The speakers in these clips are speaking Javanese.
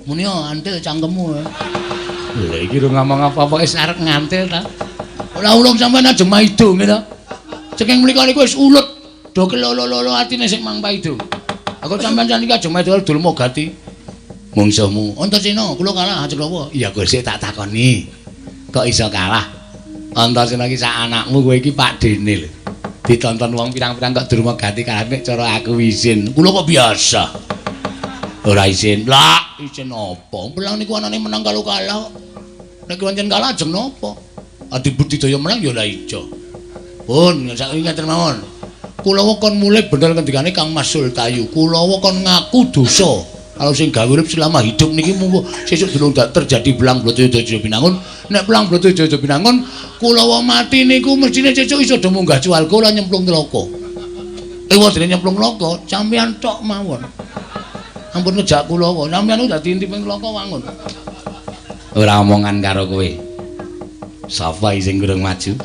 Muni yo antil cangkemmu. Lha iki ora ngomong apa-apa wis arep ngantil ta. Ora ulung sampean aja maido ngene ta. Saking mriku niku wis ulut do kelolo-lolo atine sing mang paido. Aku sampean saniki aja maido dulma gati. Mungsuhmu Antasena kula kalah ajeng napa? Iya Gusti tak takoni. Kok iso kalah? Antasena iki sak anakmu kowe iki Pakdene lho. Ditonton wong pirang-pirang kok durma gati kalah nek cara aku izin. Kula kok biasa. Ora izin. Lah, izin apa? Pelang niku anane menang kalau kalah. Nek pancen kalah ajeng napa? Adi budidaya menang ya lah ijo. Pun saiki ngeten mawon. Kula kon mulih bener ngendikane Kang Mas Sultayu. Kula kon ngaku dosa. Kalau sing gawe urip selama hidup niki munggo sesuk durung terjadi belang Bratayuda Binangun. Nek belang Bratayuda Binangun kula mati niku mestine sesuk iso do munggah swarga lan nyemplung neraka. Ewa dene nyemplung neraka, sampeyan tok mawon. Ampun ngejak kula, sampeyan niku dadi intip ing neraka wangun. Ora omongan karo kowe. Sapa sing durung maju?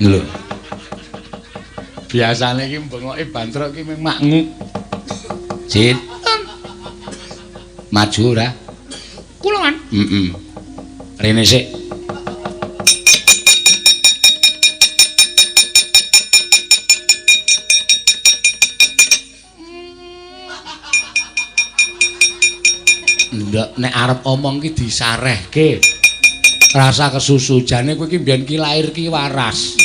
Lho. Biasane iki bengoke bantrok iki mung maknguk. Jit. Maju ora? Kula kan. Heeh. Rene sik. Ndak nek arep omong ki disarehke. Rasa kesusu jane kowe iki mbiyen ki lair ki waras.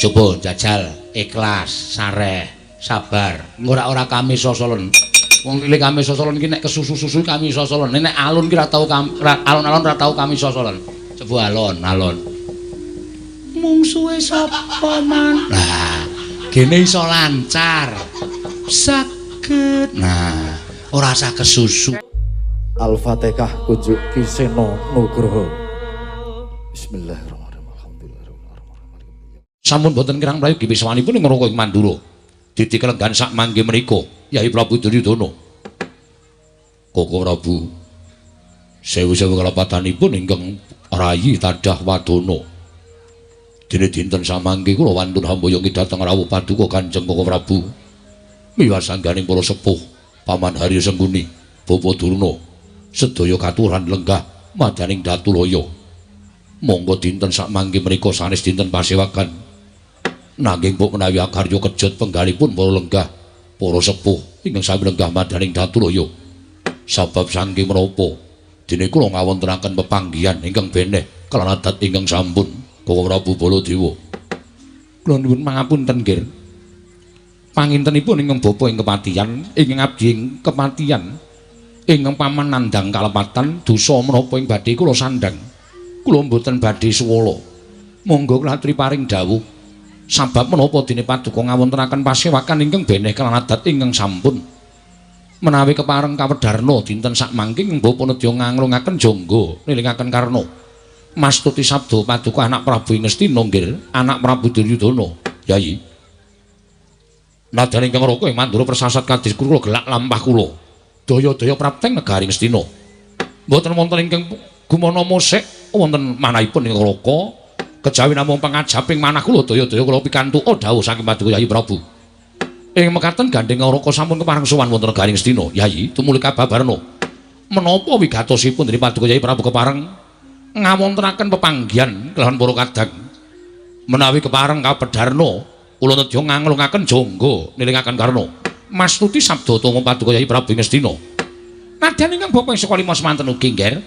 Coba jajal ikhlas, sareh, sabar. Ora-ora kami sosolen. Wong cilik kami sosolen ki nek kesusu-susu kami sosolen. Nek alun ki ora tau alon-alon ora tau kami sosolen. Coba alon-alon. Mungsuhe sapa man? Lah, gene iso lancar. Saged. Nah, ora usah kesusu. Al-Fatihah kunjuk Ki Seno Nugroho. Bismillahirrahmanirrahim. Alhamdulillahirabbil alamin. Sampun boten kirang prayogi wiswanipun ing Raka ing Mandura. Didi kelenggan sak mangke menika Yai Prabu Duryudana. Koko Prabu sewu-sewu kalepatanipun ingkang rayi tadah wadana. Dene dinten samangke kula wantun hamboyongi dhateng rawuh paduka Kanjeng Koko Prabu. Miwasangganing para sepuh Paman Haryo Sengkuni, Bapa Durna, sedaya katuran lenggah madaning Datulaya. Monggo dinten sakmangke menika sanes dinten pasewagan. Nanging mbok menawi akarya kejot penggalipun para lenggah, para sepuh ingkang sami lenggah madaning Datulaya. Sabab saking menapa dene kula ngawontenaken pepanggihan ingkang beneh kalawan adat ingkang sampun Koko Prabu Baladewa. Kula nyuwun pangapunten nggih. Pangintenipun ingkang bapa ing kepatihan, ingkang abdi ing kepatihan, ingkang paman nandhang kalepatan dosa menapa ing badhe kula sandhang. Kula mboten badhe suwala. Monggo kula aturi paring dawuh. Sabab menapa dene paduka ngawontenaken pasewakan ingkang beneh kalawan adat ingkang sampun. Menawi kepareng kawedharna dinten sakmangke ing bapa nedya nganglungaken jangga nilingaken karna. Mastuti sabda paduka anak Prabu Ngastina nggih, anak Prabu Duryudana. Yayi. Nadyan ingkang Raka ing Mandura persasat kadis kula gelak lampah kula. Daya-daya prapteng negari Ngastina. Mboten wonten ingkang gumana musik wonten manahipun ing Raka kejawi namung pangajaping manah kula daya-daya kula pikantuk dawuh saking paduka Yayi Prabu. Ing mekaten gandheng Raka sampun kepareng sowan wonten negari Ngastina. Yayi tumuli kababarna. Menapa wigatosipun dening paduka Yayi Prabu kepareng ngawontenaken pepanggihan kelawan para kadang. Menawi kepareng kapedharna kula nedya nganglungaken jangga nilingaken karna. Mastuti sabda tama paduka Yayi Prabu Ngastina. Nadyan ingkang bapa ing saka lima semanten ugi nggih.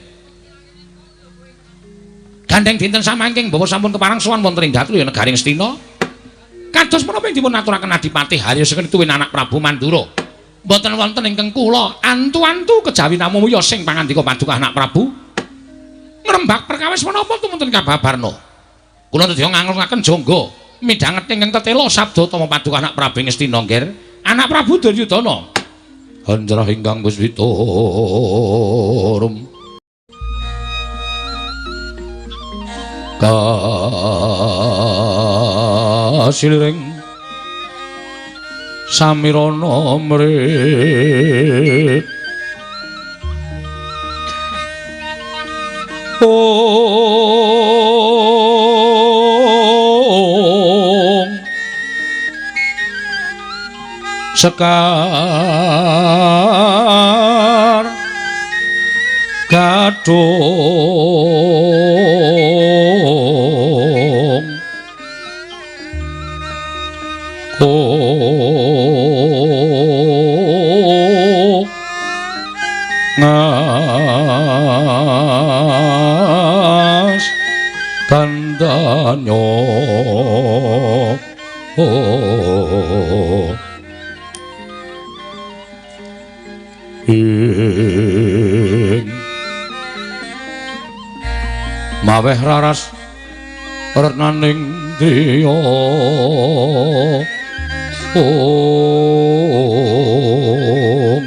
Gandheng dinten samangking bapa sampun kepareng sowan wonten ing Datulaya negari Ngastina. Kados menapa ing dipun aturaken Adipati Haryo Sengkuni tuwin anak Prabu Mandura. Mboten wonten ingkang kula antu-antu kejawi namung wuya sing pangandika paduka anak Prabu. Ngrembak perkawis menapa tumunten kababarna. Kula nedya nganglungaken jangga midhanget ingkang tetela sabda tama paduka anak Prabu Ngastina nggih. Anak Prabu Duryudana. Hanjrah ingkang puspita rum. Kasiliring samirana mrih. Ong sekar Kadung ngas kandanyo ing maweh raras retnaning driya om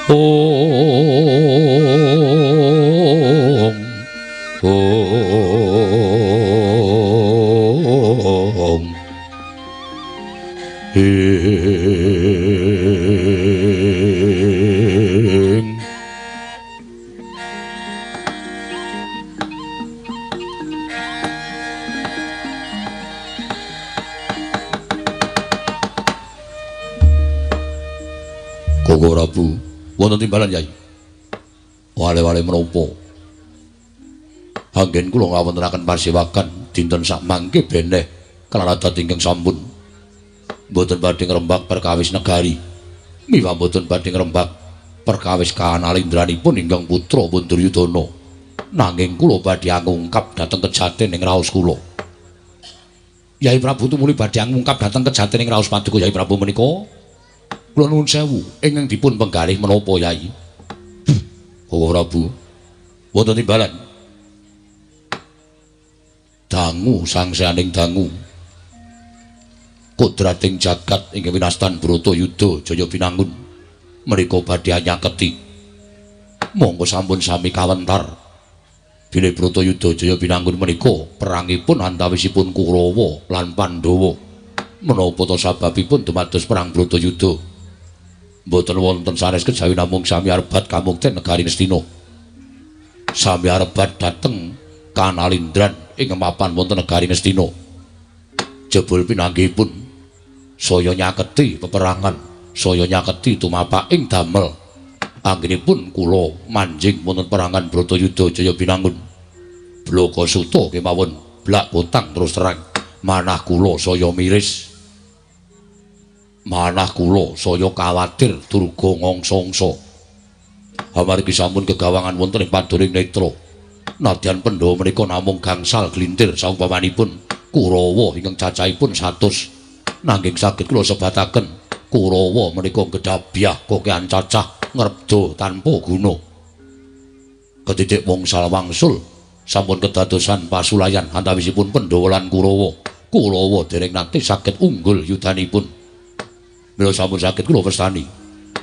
om om ing Koko Prabu wonten timbalan Yai. Wale-wale menapa? Anggen kula ngawontenaken pasewakan dinten sakmangke beneh kelaradat ingkang sampun mboten badhe ngrembak perkawis negari. Miwah mboten badhe ngrembak perkawis kanalindranipun ingkang putra pun Duryudana. Nanging kula badhe angungkap dhateng kejaten ing raos kula. Yai Prabu tumuli badhe angungkap dhateng kejaten ing raos paduka Yai Prabu menika. Kula nuwun sewu ingkang dipun penggalih menapa Yai? Koko Prabu wonten timbalan. Dangu sangsaning dangu. Kodrating jagat ingkang winastan Bratayuda Jaya Binangun menika badhe anyaketi. Monggo sampun sami kawentar. Bilih Bratayuda Jaya Binangun menika perangipun antawisipun Kurawa lan Pandhawa. Menapa ta sababipun dumados perang Bratayuda? Mboten wonten sanes kejawi namung sami arebat kamukten negari Ngastina. Sami arebat dhateng kanalindran ing mapan wonten negari Ngastina. Jebul pinanggihipun saya nyaketi peperangan, saya nyaketi tumapaking damel. Anggenipun kula manjing wonten perangan Bratayuda Jaya Binangun. Blaka suta kemawon blak kotang terus terang manah kula saya miris. Manah kula saya kawatir durga ngangsa-angsa. Amargi sampun kegawangan wonten ing paduring netra. Nadyan Pandhawa menika namung gangsal glintir saumpamanipun Kurawa ingkang cacahipun 100. Nanging saged kula sebataken Kurawa menika gedhabyah kokehan cacah ngrebda tanpa guna. Ketitik wongsal wangsul sampun kedadosan pasulayan antawisipun Pandhawa lan Kurawa. Kurawa dereng nate saged unggul yudanipun. Mila sampun saged kula wastani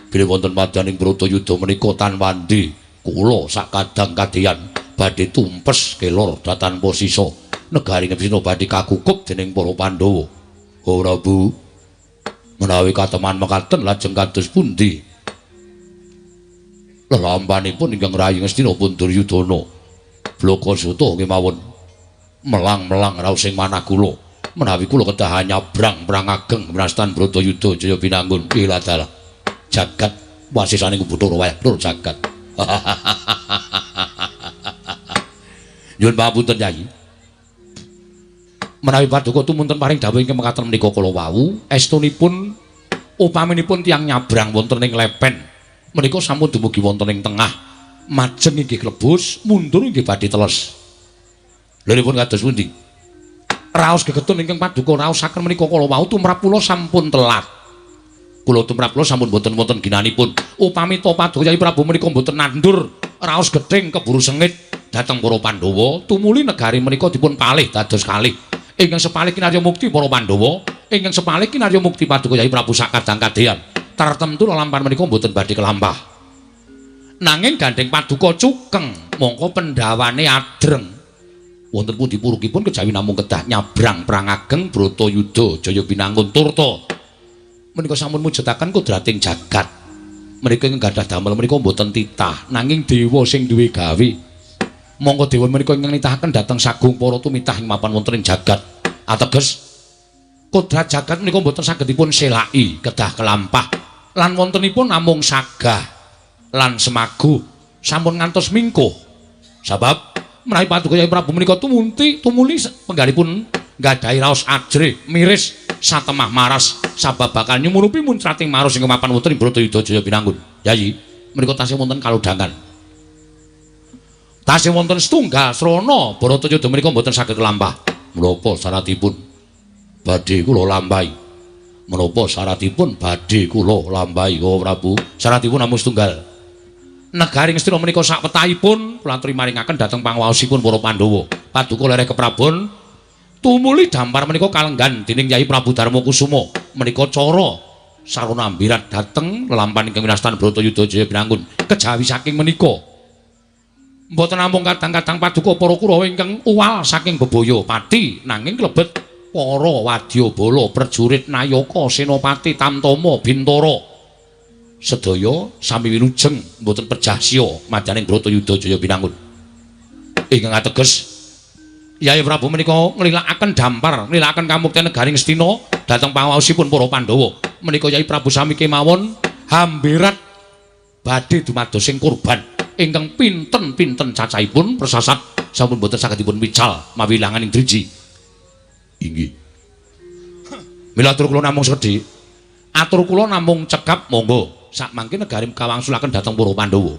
bilih wonten madyaning Bratayuda menika tanwandi kula sakadang kadeyan badhe tumpes kelor tanpa sisa. Negari Ngastina badhe kakukup dening para Pandhawa. Oh Prabu, menawi kateman mekaten lajeng kados pundi lelampanipun ingkang rayi Ngastina pun Duryudana? Blaka suta kemawon melang-melang raos ing manah kula. Menawi kula kedah nyabrang perang ageng winastan Bratayuda Jaya Binangun. Iladalah jagat wasisaning Bathara wayah lur jagat. Nyuwun pangapunten Yai. Menawi paduka tumunten paring dawuh ingkang mekaten menika kala wau, estunipun upaminipun tiyang nyabrang wonten ing lepen menika sampun dumugi wonten ing tengah, majeng inggih klebus, mundur inggih badhe teles. Lha kados pundi? Raos gegetun ingkang paduka raosaken menika kala wau tumrap kula sampun telat. Kula tumrap kula sampun boten wonten ginanipun. Upami ta paduka Yai Prabu menika mboten nandur raos gething keburu sengit dhateng para Pandhawa, tumuli negari menika dipun palih dados kalih. Ingkang sepalih kinarya mukti para Pandhawa, ingkang sepalih kinarya mukti paduka Yai Prabu sakadang kadeyan. Tartemtu lelampahan menika mboten badhe kelampah. Nanging gandheng paduka cukeng, mongko pendhawane adreng. Wonten pundi purukipun kejawi namung kedah nyabrang perang ageng Bratayuda Jaya Binangun turta menika sampun mujudaken kodrating jagat. Menika ingkang gadah damel menika mboten titah, nanging dewa sing duwe gawe. Mongko dewa menika ingkang nitahaken dhateng sagung para tumitah ing mapan wonten ing jagat. Ateges kodrat jagat menika mboten saged dipun selaki, kedah kelampah lan wontenipun namung sagah. lan semaguh sampun ngantos mingkuh. Sabab menawi paduka Yai Prabu menika tumunti tumuli penggalipun nggadahi raos ajrih miris satemah maras sabab bakal nyumurupi muncrating maros ing mapan wonten ing Bratayuda Jaya Binangun. Yayi, menika tasih wonten kalodhangan. Tasih wonten setunggal srana Bharatayuda menika mboten saged kelampah. Menapa syaratipun badhe kula lampahi? Menapa syaratipun badhe kula lampahi, oh Prabu? Syaratipun namung setunggal. Negari Ngastina menika sak wetahipun kula aturi maringaken dhateng panguwaosipun para Pandhawa. Paduka lereh keprabon tumuli dampar menika kalenggan dening Yai Prabu Darma Kusuma. Menika cara sarana ambirat dhateng lelampahan ingkang winastan Bratayuda Jaya Binangun. Kejawi saking menika mboten namung kadang-kadang paduka para Kurawa ingkang uwal saking bebaya pati, nanging klebet para wadyabala, prajurit, nayaka, senopati, tamtama, bintara sedaya sami wilujeng mboten pejah siya madyaning Bratayuda Jaya Binangun. Ingkang ateges Yai Prabu menika nglilakaken dampar, nglilakaken kamukten negari Ngastina dhateng panguwaosipun para Pandhawa. Menika Yai Prabu sami kemawon hamberat badhe dumados sing kurban ingkang pinten-pinten cacahipun persasat sampun boten saged dipun wical mawi ilanganing driji. Inggih. Mila atur kula namung sekedhik. Atur kula namung cekap monggo. Sakmangke negari kawangsulaken dhateng para Pandhawa.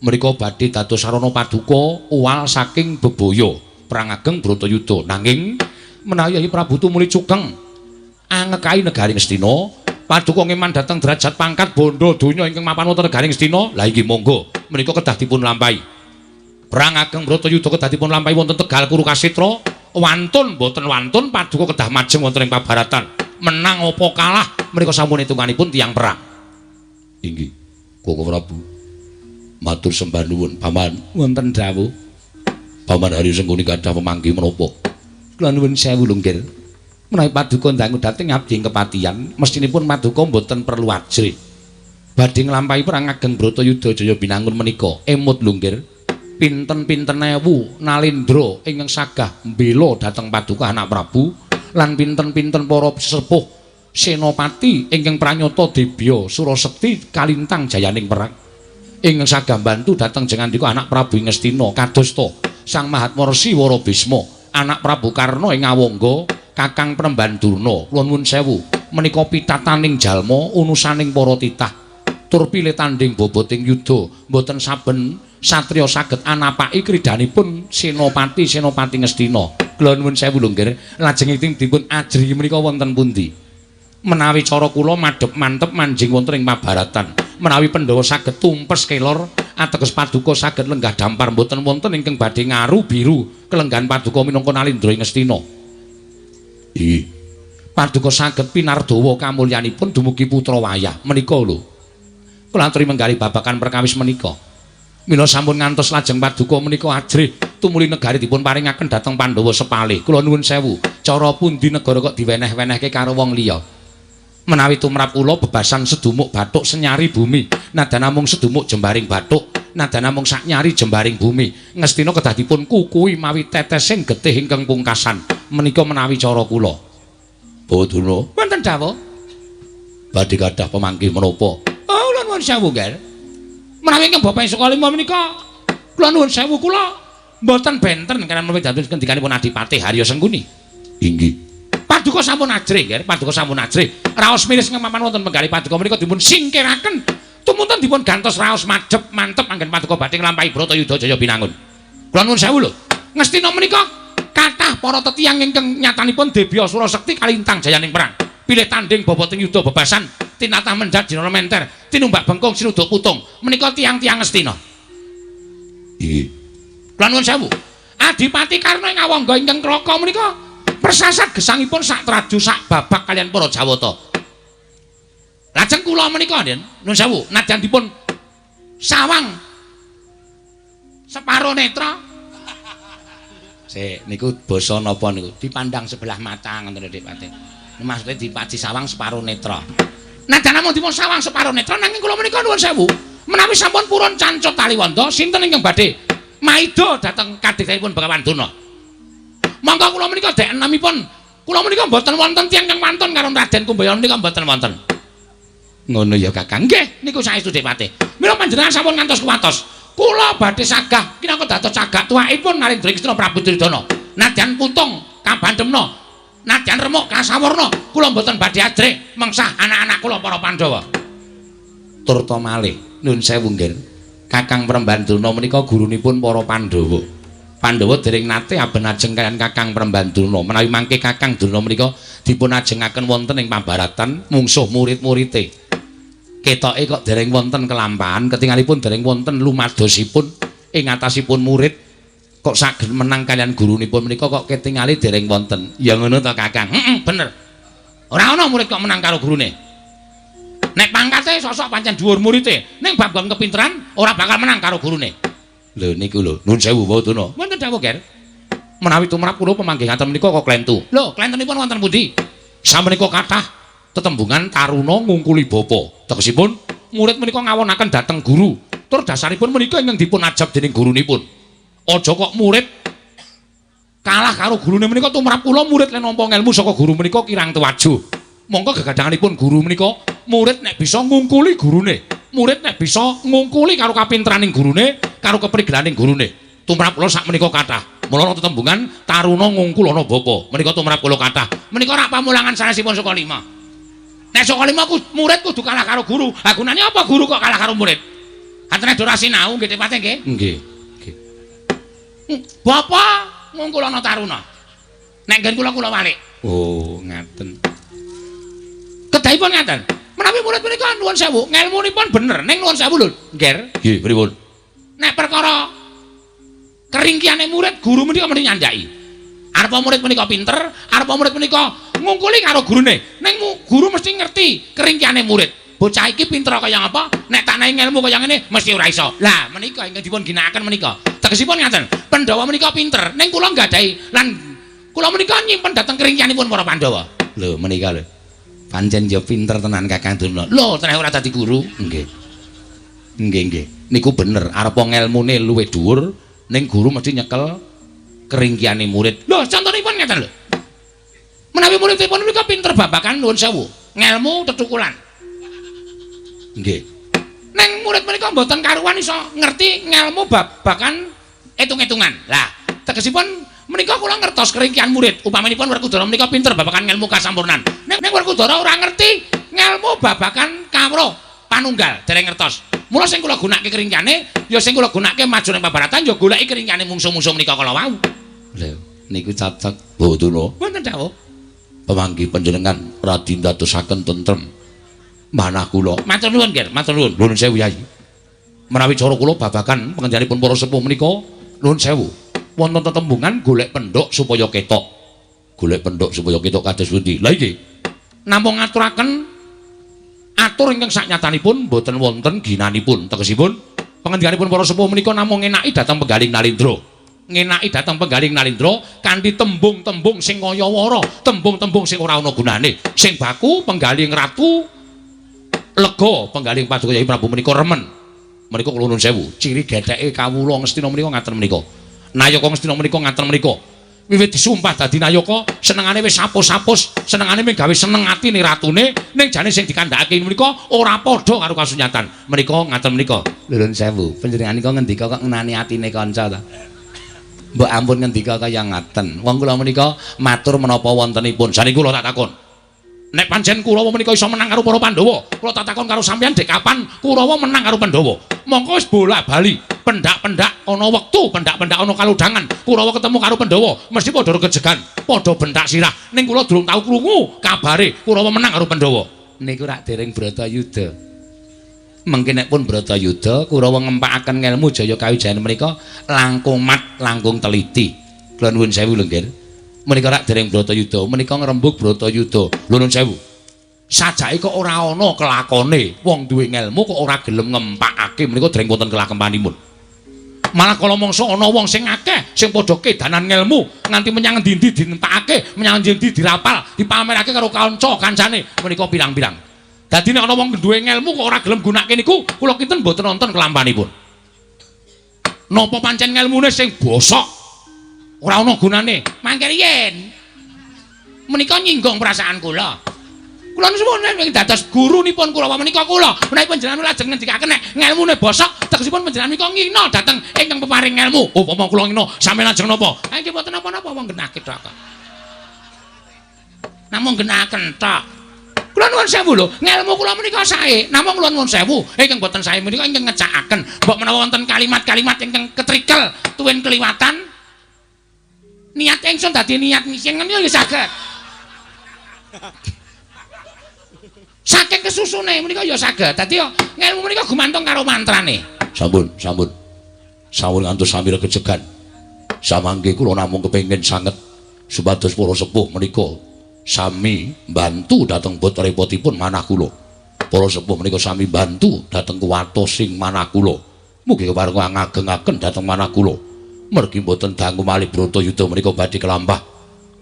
Menika badhe dados sarana paduka uwal saking bebaya perang ageng Bratayuda. Nanging menawi Yai Prabu tumuli cukeng angekai negari Ngastina, paduka ngeman dhateng derajat pangkat bondo donya ingkang mapan wonten negari Ngastina, lha inggih monggo menika kedah dipun lampahi. Perang ageng Bratayuda kedah dipun lampahi wonten Tegal Kurukasetra, wantun boten wantun paduka kedah majeng wonten ing pabaratan. Menang apa kalah menika sampun hitunganipun tiyang perang. Inggih, Koko Prabu. Matur sembah nuwun, Paman. Wonten dawuh. Paman Haryo Sengkuni gadah pemanggih menapa? Kula nuwun sewu lho, nggih. Menawi paduka dangu dhateng abdi ing kepatihan, mestinipun paduka mboten perlu ajrih. Badhe nglampahi perang ageng Bratayuda Jaya Binangun menika emut lho, nggih. Pinten-pinten ewu nalendra ingkang sagah mbela dhateng paduka anak Prabu lan pinten-pinten para sesepuh senopati ingkang pranyata debya surasekti kalintang jayaning perang ingkang sagah mbantu dhateng jengandika anak Prabu ing Ngastina kadosta Sang Mahatma Resi Warabisma, anak Prabu Karna ing Awangga, Kakang Premban Durna. Kula nuwun sewu, menika pitataning jalma unusaning para titah tur pilih tanding boboting yuda. Mboten saben satriya saged anapaki kridanipun senopati senopati Ngastina. Kula nuwun sewu lho nggih, lajeng dipun ajrihi menika wonten pundi? Menawi cara kula madhep mantep manjing wonten ing pabaratan. Menawi Pandhawa saged tumpes kelor, ateges paduka saged lenggah dampar mboten wonten ingkang badhe ngaru biru kelenggahan paduka minangka nalindra ing Ngastina. Inggih. Paduka saged pinardawa kamulyanipun dumugi putra wayah menika lho. Kula aturi menggali babagan perkawis menika. Mila sampun ngantos lajeng paduka menika ajrih tumuli negari dipun paringaken dhateng Pandhawa sepalih. Kula nuwun sewu, cara pundi negara kok diweneh-wenehke karo wong liya? Menawi tumrap kula bebasan sedumuk bathuk senyari bumi, nadan namung sedumuk jembaring bathuk, nadan namung saknyari jembaring bumi. Ngastina kedah dipun kukuhi mawi tetesing getih ingkang pungkasan. Menika menawi cara kula. Bawaduna, wonten dawuh. Badhe gadah pemanggih menapa? Oh, kula nuwun sewu, nggih. Menawi ingkang Bapak Sukalima menika kula nuwun sewu, kula mboten benten karena menawi dados ngendikanipun Adipati Haryo Sengkuni. Inggih. Paduka sampun ajrih, nggih, paduka sampun ajrih. Raos miris ngemapan wonten penggalih paduka menika dipun singkiraken. Tumunten dipun gantos raos madhep mantep anggen paduka badhe nglampahi Bratayuda Jaya Binangun. Kula nuwun sewu lho. Ngastina menika kathah para tetiyang ingkang nyatanipun debya surasekti kalintang jayaning perang. Pilih tanding boboting yuda bebasan, tinatah mendhat jinana menter, tinumbak bengkung sinuduk putung. Menika tiyang-tiyang Ngastina. Inggih. Kula nuwun sewu. Adipati Karna ing Awangga ingkang Kraka menika persasat gesangipun sak traju sak babak kalian para Jawata. Lajeng kula menika Den, nuwun sewu, nadyan dipun sawang separo netra. Sik niku basa napa niku? Dipandang sebelah mata ngoten lho Dik Pati. Maksudnya dipaji sawang separo netra. Nadyan namung dipun sawang separo netra nanging kula menika nuwun sewu, menawi sampun purun cancut taliwonda sinten ingkang badhe maida dhateng kadhekipun Begawan Durna. Monggo kula menika dek enamipun kula menika mboten wonten tiyang kang wantun karo Raden Kumbayana menika mboten wonten. Ngono ya Kakang. Nggih, niku saestu Depate. Mila panjenengan sampun ngantos kuwatos. Kula badhe sagah kinangka dados cagak tuwakipun Narendra Ngastina Prabu Duryudana. Nadyan putung kabandemna, nadyan remuk kasawarna, kula mboten badhe ajrih mengsah anak-anak kula para Pandhawa. Turta malih nuwun sewu nggih. Kakang Premban Durna menika gurunipun para Pandhawa. Pandhawa dereng nate aben ajeng kaliyan Kakang Premban Durna. Menawi mangke Kakang Durna menika dipun ajengaken wonten ing pambaratan mungsuh murid-murite. Ketoke kok dereng wonten kelampahan, ketingalipun dereng wonten lumadosipun ing atasipun murid kok saged menang kaliyan gurunipun menika kok ketingali dereng wonten. Ya ngono to Kakang? Heeh, bener. Ora ana murid kok menang karo gurune. Nek pangkate sosok pancen dhuwur murite, ning bab kepinteran ora bakal menang karo gurune. Lho niku lho, nuwun sewu Bawa. Wonten dawuh, Ger. Menawi tumrap kula pemanggih ngaten menika kok klentu. Lho, klentenipun wonten pundi? Samenika kathah tetembungan taruna ngungkuli bapa. Tegesipun murid menika ngawonaken dhateng guru. Tur dasaripun menika ingkang dipun ajab dening gurunipun. Aja kok murid kalah karo gurune menika tumrap kula murid len nampa ngelmu saka guru menika kirang tuwajuh. Mongko gegadhanganipun guru menika murid nek bisa ngungkuli gurune, murid nek bisa ngungkuli karo kapinteraning gurune, karo keprigelaning gurune. Tumrap kula sak menika kathah. Mula ana tetembungan taruna ngungkul ana bapa. Menika tumrap kula kathah. Menika rak pamulangan sanesipun Suka Lima. Nek Suka Lima murid kudu kalah karo guru. Ha gunane apa guru kok kalah karo murid? Antene ora sinau nggih Depate nggih? Nggih. Nggih. Bapa ngungkul ana taruna. Nek nggen kula kula walik. Oh, ngaten. Kedahipun ngaten. Menawi murid menika nuwun sewu, ngelmunipun bener ning nuwun sewu lho, Ngger. Nggih, pripun? Nek perkara keringkiane murid, guru menika mesti nyandhaki. Arepa murid menika pinter, arepa murid menika ngungkuli karo gurune. Ning guru mesti ngerti keringkiane murid. Bocah iki pinter kaya ngapa, nek tak nahi ngelmu kaya ngene mesti ora iso. Lah, menika ingkang dipun ginakaken menika. Tegesipun ngaten, Pandhawa menika pinter, ning kula nggadahi lan kula menika nyimpen dhateng keringkianipun para Pandhawa. Lho, menika lho. Pancen ya pinter tenan Kakang Durna. Lho, tenan ora dadi guru. Nggih. Nggih, nggih. Niku bener, arepa ngelmune luwih dhuwur, ning guru mesti nyekel keringkiane murid. Lho, contonipun ngeten lho. Menawi muridipun menika pinter babagan nuwun sewu, ngelmu tetukulan. Nggih. Ning murid menika mboten karuan iso ngerti ngelmu babagan etung-etungan. Lah, tegesipun menika kula ngertos keringkian murid. Upaminipun Werkudara menika pinter babagan ngelmu kasampurnan. Ning Werkudara ora ngerti ngelmu babagan kawruh panunggal, dereng ngertos. Mula sing kula gunake keringkiane, ya sing kula gunake maju ning pabaratan ya goleki keringkiane mungsuh-mungsuh menika kala wau. Lho, niku cocok. Bawa. Wonten dawuh. Pemanggih panjenengan radi ndadosaken tentrem manah kula. Matur nuwun, Ger, matur nuwun. Nuwun sewu, Yai. Menawi cara kula babagan pengendianipun para sepuh menika nuwun sewu. Wonten tetembungan golek pendhok supaya ketok. Golek pendhok supaya ketok kados pundi? Lah iki namung ngaturaken atur ingkang saknyatanipun mboten wonten ginanipun. Tegesipun pengendikanipun para sepuh menika namung ngenaki dhateng penggaling Nalindra. Ngenaki dhateng penggaling Nalindra kanthi tembung-tembung sing kaya wara, tembung-tembung sing ora ana gunane. Sing baku penggaling ratu lega, penggaling Paduka Yai Prabu menika remen. Menika kula nuwun sewu, ciri getheke kawula Ngastina menika ngaten menika. Nayaka Ngastina menika ngaten menika. Wiwit disumpah dadi nayaka, senengane wis sapus-sapus, senengane mung gawe seneng atine ratune, ning jane sing dikandhakake menika ora padha karo kasunyatan. Menika ngaten menika. Nuwun sewu, panjenengan nika ngendika kok ngenani atine kanca ta? Mbok ampun ngendika kaya ngaten. Wong kula menika matur menapa wontenipun. Saniki kula tak takon. Nek pancen Kurawa menika iso menang karo para Pandhawa, kula tak takon karo sampeyan dek kapan Kurawa menang karo Pandhawa? Mongko wis bola-bali, pendak-pendak ana wektu, pendak-pendak ana kalodhangan, Kurawa ketemu karo Pandhawa, mesti padha regejegan, padha bentak sirah. Ning kula durung tau krungu kabare Kurawa menang karo Pandhawa. Niku rak dereng Bratayuda. Mengke nek pun Bratayuda, Kurawa ngempakaken ngelmu jaya kawijayan menika langkung mat, langkung teliti. Kula nuwun sewu lho, Nggih. Menika rak dereng Bratayuda, menika ngrembug Bratayuda. Lho nuwun sewu. Sajake kok ora ana kelakone, wong duwe ngelmu kok ora gelem ngempakake menika dereng wonten kelakempanipun. Malah kala mangsa ana wong sing akeh sing padha kedanan ngelmu nganti menyang endi-endi dinempakake, menyang endi-endi dirapal, dipamerake karo kanca kancane menika pirang-pirang. Dadi nek ana wong duwe ngelmu kok ora gelem gunake niku, kula kinten mboten nonton kelampanipun. Napa pancen ngelmune sing bosok? Ora ana gunane. Mangke riyen. Menika nyinggung perasaan kula. Kula Kula nuwun ing dados gurunipun Kurawa menika kula. Menawi panjenengan lajeng ngendikaken nek ngelmune bosok, tegesipun panjenengan menika ngina dhateng ingkang peparing ngelmu. Upama kula ngina, sampeyan lajeng napa? Ha nggih mboten napa-napa wong genake tok. Namung genaken tok. Kula nuwun sewu lho, ngelmu kula menika sae. Namung kula nuwun sewu, ingkang boten sae menika ingkang ngecakaken. Mbok menawa wonten kalimat-kalimat ingkang ketrikel tuwin keliwatan. Niat ingsun dadi niat sing ngene ya saged. Saking kesusune menika ya saged. Dadi ngelmu menika gumantung karo mantrane. Sampun, sampun. Sampun ngantos sami regejegan. Samangke kula namung kepengin sanget supados para sepuh menika sami mbantu dhateng bot repotipun manah kula. Para sepuh menika sami mbantu dhateng kuwatosing manah kula. Mugi kepareng ngagengaken dhateng manah kula. Mergi mboten dangu malih Bratayuda menika badhe kelampah.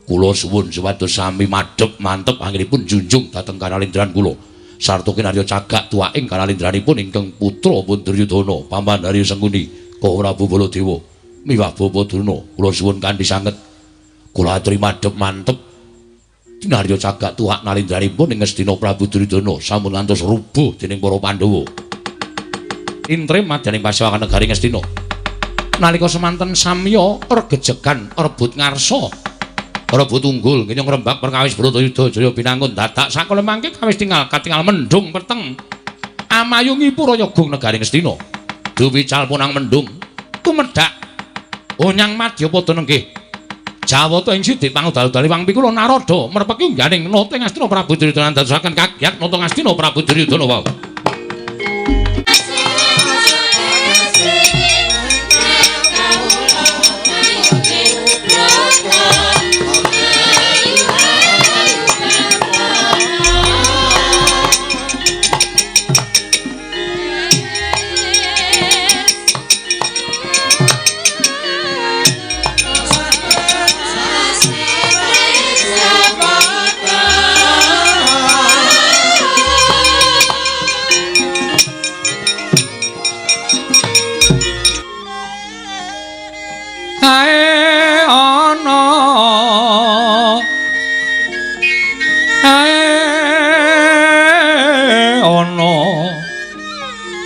Kula suwun supados sami madhep mantep anggenipun junjung dhateng kanalindran kula. Sarta kinarya cagak tuwaking kanalindranipun ingkang putra pun Duryudana, Paman Haryo Sengkuni, Koko Prabu Baladewa, miwah Bapa Durna. Kula suwun kanthi sanget. Kula aturi madhep mantep kinarya cagak tuwak nalindranipun ing Ngastina Prabu Duryudana sampun ngantos rubuh dening para Pandhawa. Intrem madyaning pasewakan negari Ngastina. Nalika semanten samya regejegan rebut ngarsa, rebut unggul ngenyong rembak perkawis Bratayuda Jaya binangun dadak sakala mangke kawis tinggal katingal mendung peteng amayungi purayagung negari Ngastina. Duwical punang mendung tumedhak onyang madyapada nenggih Jawata ing sidik pangudal-udale wang pikula Narada merpeki ungganing nata Ngastina Prabu Duryudana dadosaken kagyat nata Ngastina Prabu Duryudana wau.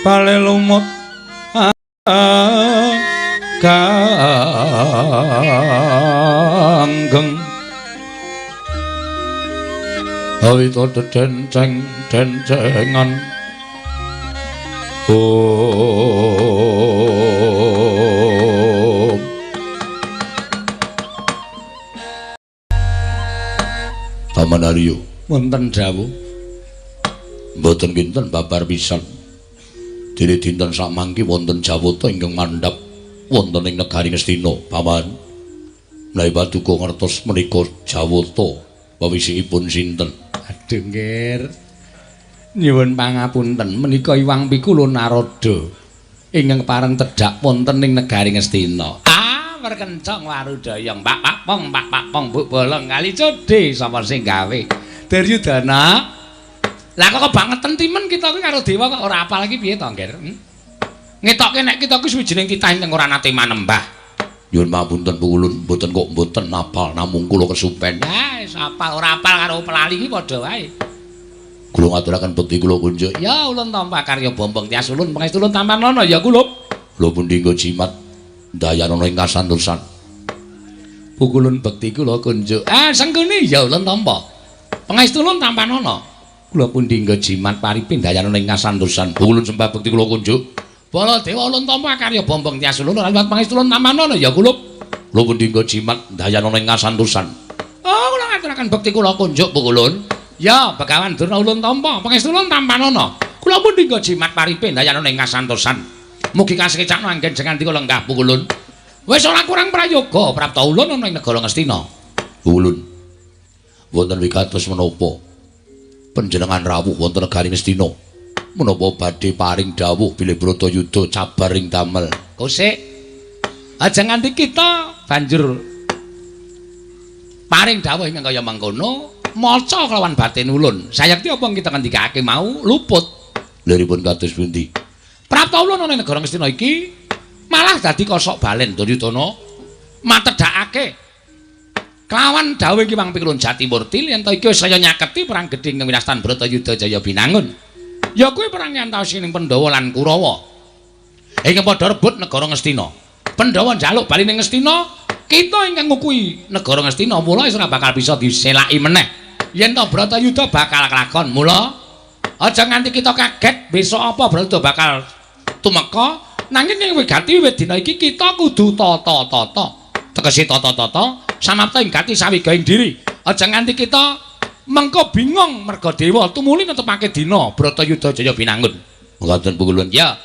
Bale lumut ganggeng awita dedenceng dencengan om. Paman Aryo wonten dawuh mboten kinten babar pisan. Dene dinten samangke wonten jawata ingkang mandhap wonten ing negari Ngastina, Paman. Menawi paduka ngertos menika jawata wewisikipun sinten? Aduh, Nggir. Nyuwun pangapunten, menika Iwang Pikula Narada ingkang pareng tedhak wonten ing negari Ngastina. Ah, werkencong warudaya, Mbak Pakpong, Mbak Pakpong, Buk Bolong kali codhe sapa sing gawe? Duryudana. Lah kok kebangetan timen kita kuwi karo dewa kok ora apal iki piye to, Ngger? Ngetokke nek kita kuwi suwijining titah ingkang ora nate manembah. Nyuwun pamunten Pukulun, mboten kok mboten apal namung kula kesupen. Ya wis apal ora apal karo pelali iki padha wae. Kula ngaturaken bekti kula kunjuk. Ya ulun tampa karya Bombong Tias ulun pangestu ulun tampanana ya kula. Kula pundi nggo jimat ndayanana ing kasantosan. Pukulun bekti kula kunjuk. Ah Sengkuni ya ulun tampa. Pangestu ulun tampanana. Kula pundi nggo jimat paripe ndayanana ing kasantosan. Ulun sembah bekti kula kunjuk. Baladewa ulun tampa karya Bombong Tias ulun liwat pangestu ulun tampanana ya kula. Kula pundi nggo jimat ndayanana ing kasantosan. Oh kula ngaturaken bekti kula kunjuk Pukulun. Ya Begawan Durna ulun tampa pangestu ulun tampanana. Kula pundi nggo jimat paripe ndayanana ing kasantosan. Mugi kasekecakno anggen jengandika lenggah Pukulun. Wis ora kurang prayoga prapta ulun ana ing negara Ngastina. Ulun wonten wigatos menapa panjenengan rawuh wonten negari Ngastina menapa badhe paring dawuh bilih Bratayuda cabar ing damel. Kosik aja nganti kita banjur paring dawuh ingkang kaya mangkono maca kelawan batin ulun. Sayekti apa kita ngendikake mau luput. Liripun kados pundi? Prapta ulun ana ing negara Ngastina iki malah dadi kosok balen Duryudana matedhakake Kelawan dawuh iki Mang Pikulun Jatimurti yen to iki wis saya nyaketi perang gedhe ing winastan Bratayuda Jaya Binangun. Ya kuwi perang nyantawisi ning Pandhawa lan Kurawa. Ingkang padha rebut negara Ngastina. Pandhawa njaluk bali ning Ngastina, kita ingkang ngukui negara Ngastina mula wis ora bakal bisa diselaki meneh. Yen to Bratayuda bakal kelakon, mula aja nganti kita kaget besok apa Bratayuda bakal tumeka, nanging ing wigati wiwit dina iki kita kudu tata-tata. Tegese tata-tata samapta ing gati sawigaing diri. Aja nganti kita mengko bingung merga dewa tumuli netepake dina Bratayuda Jaya Binangun. Mekaten Pukulun. Ya.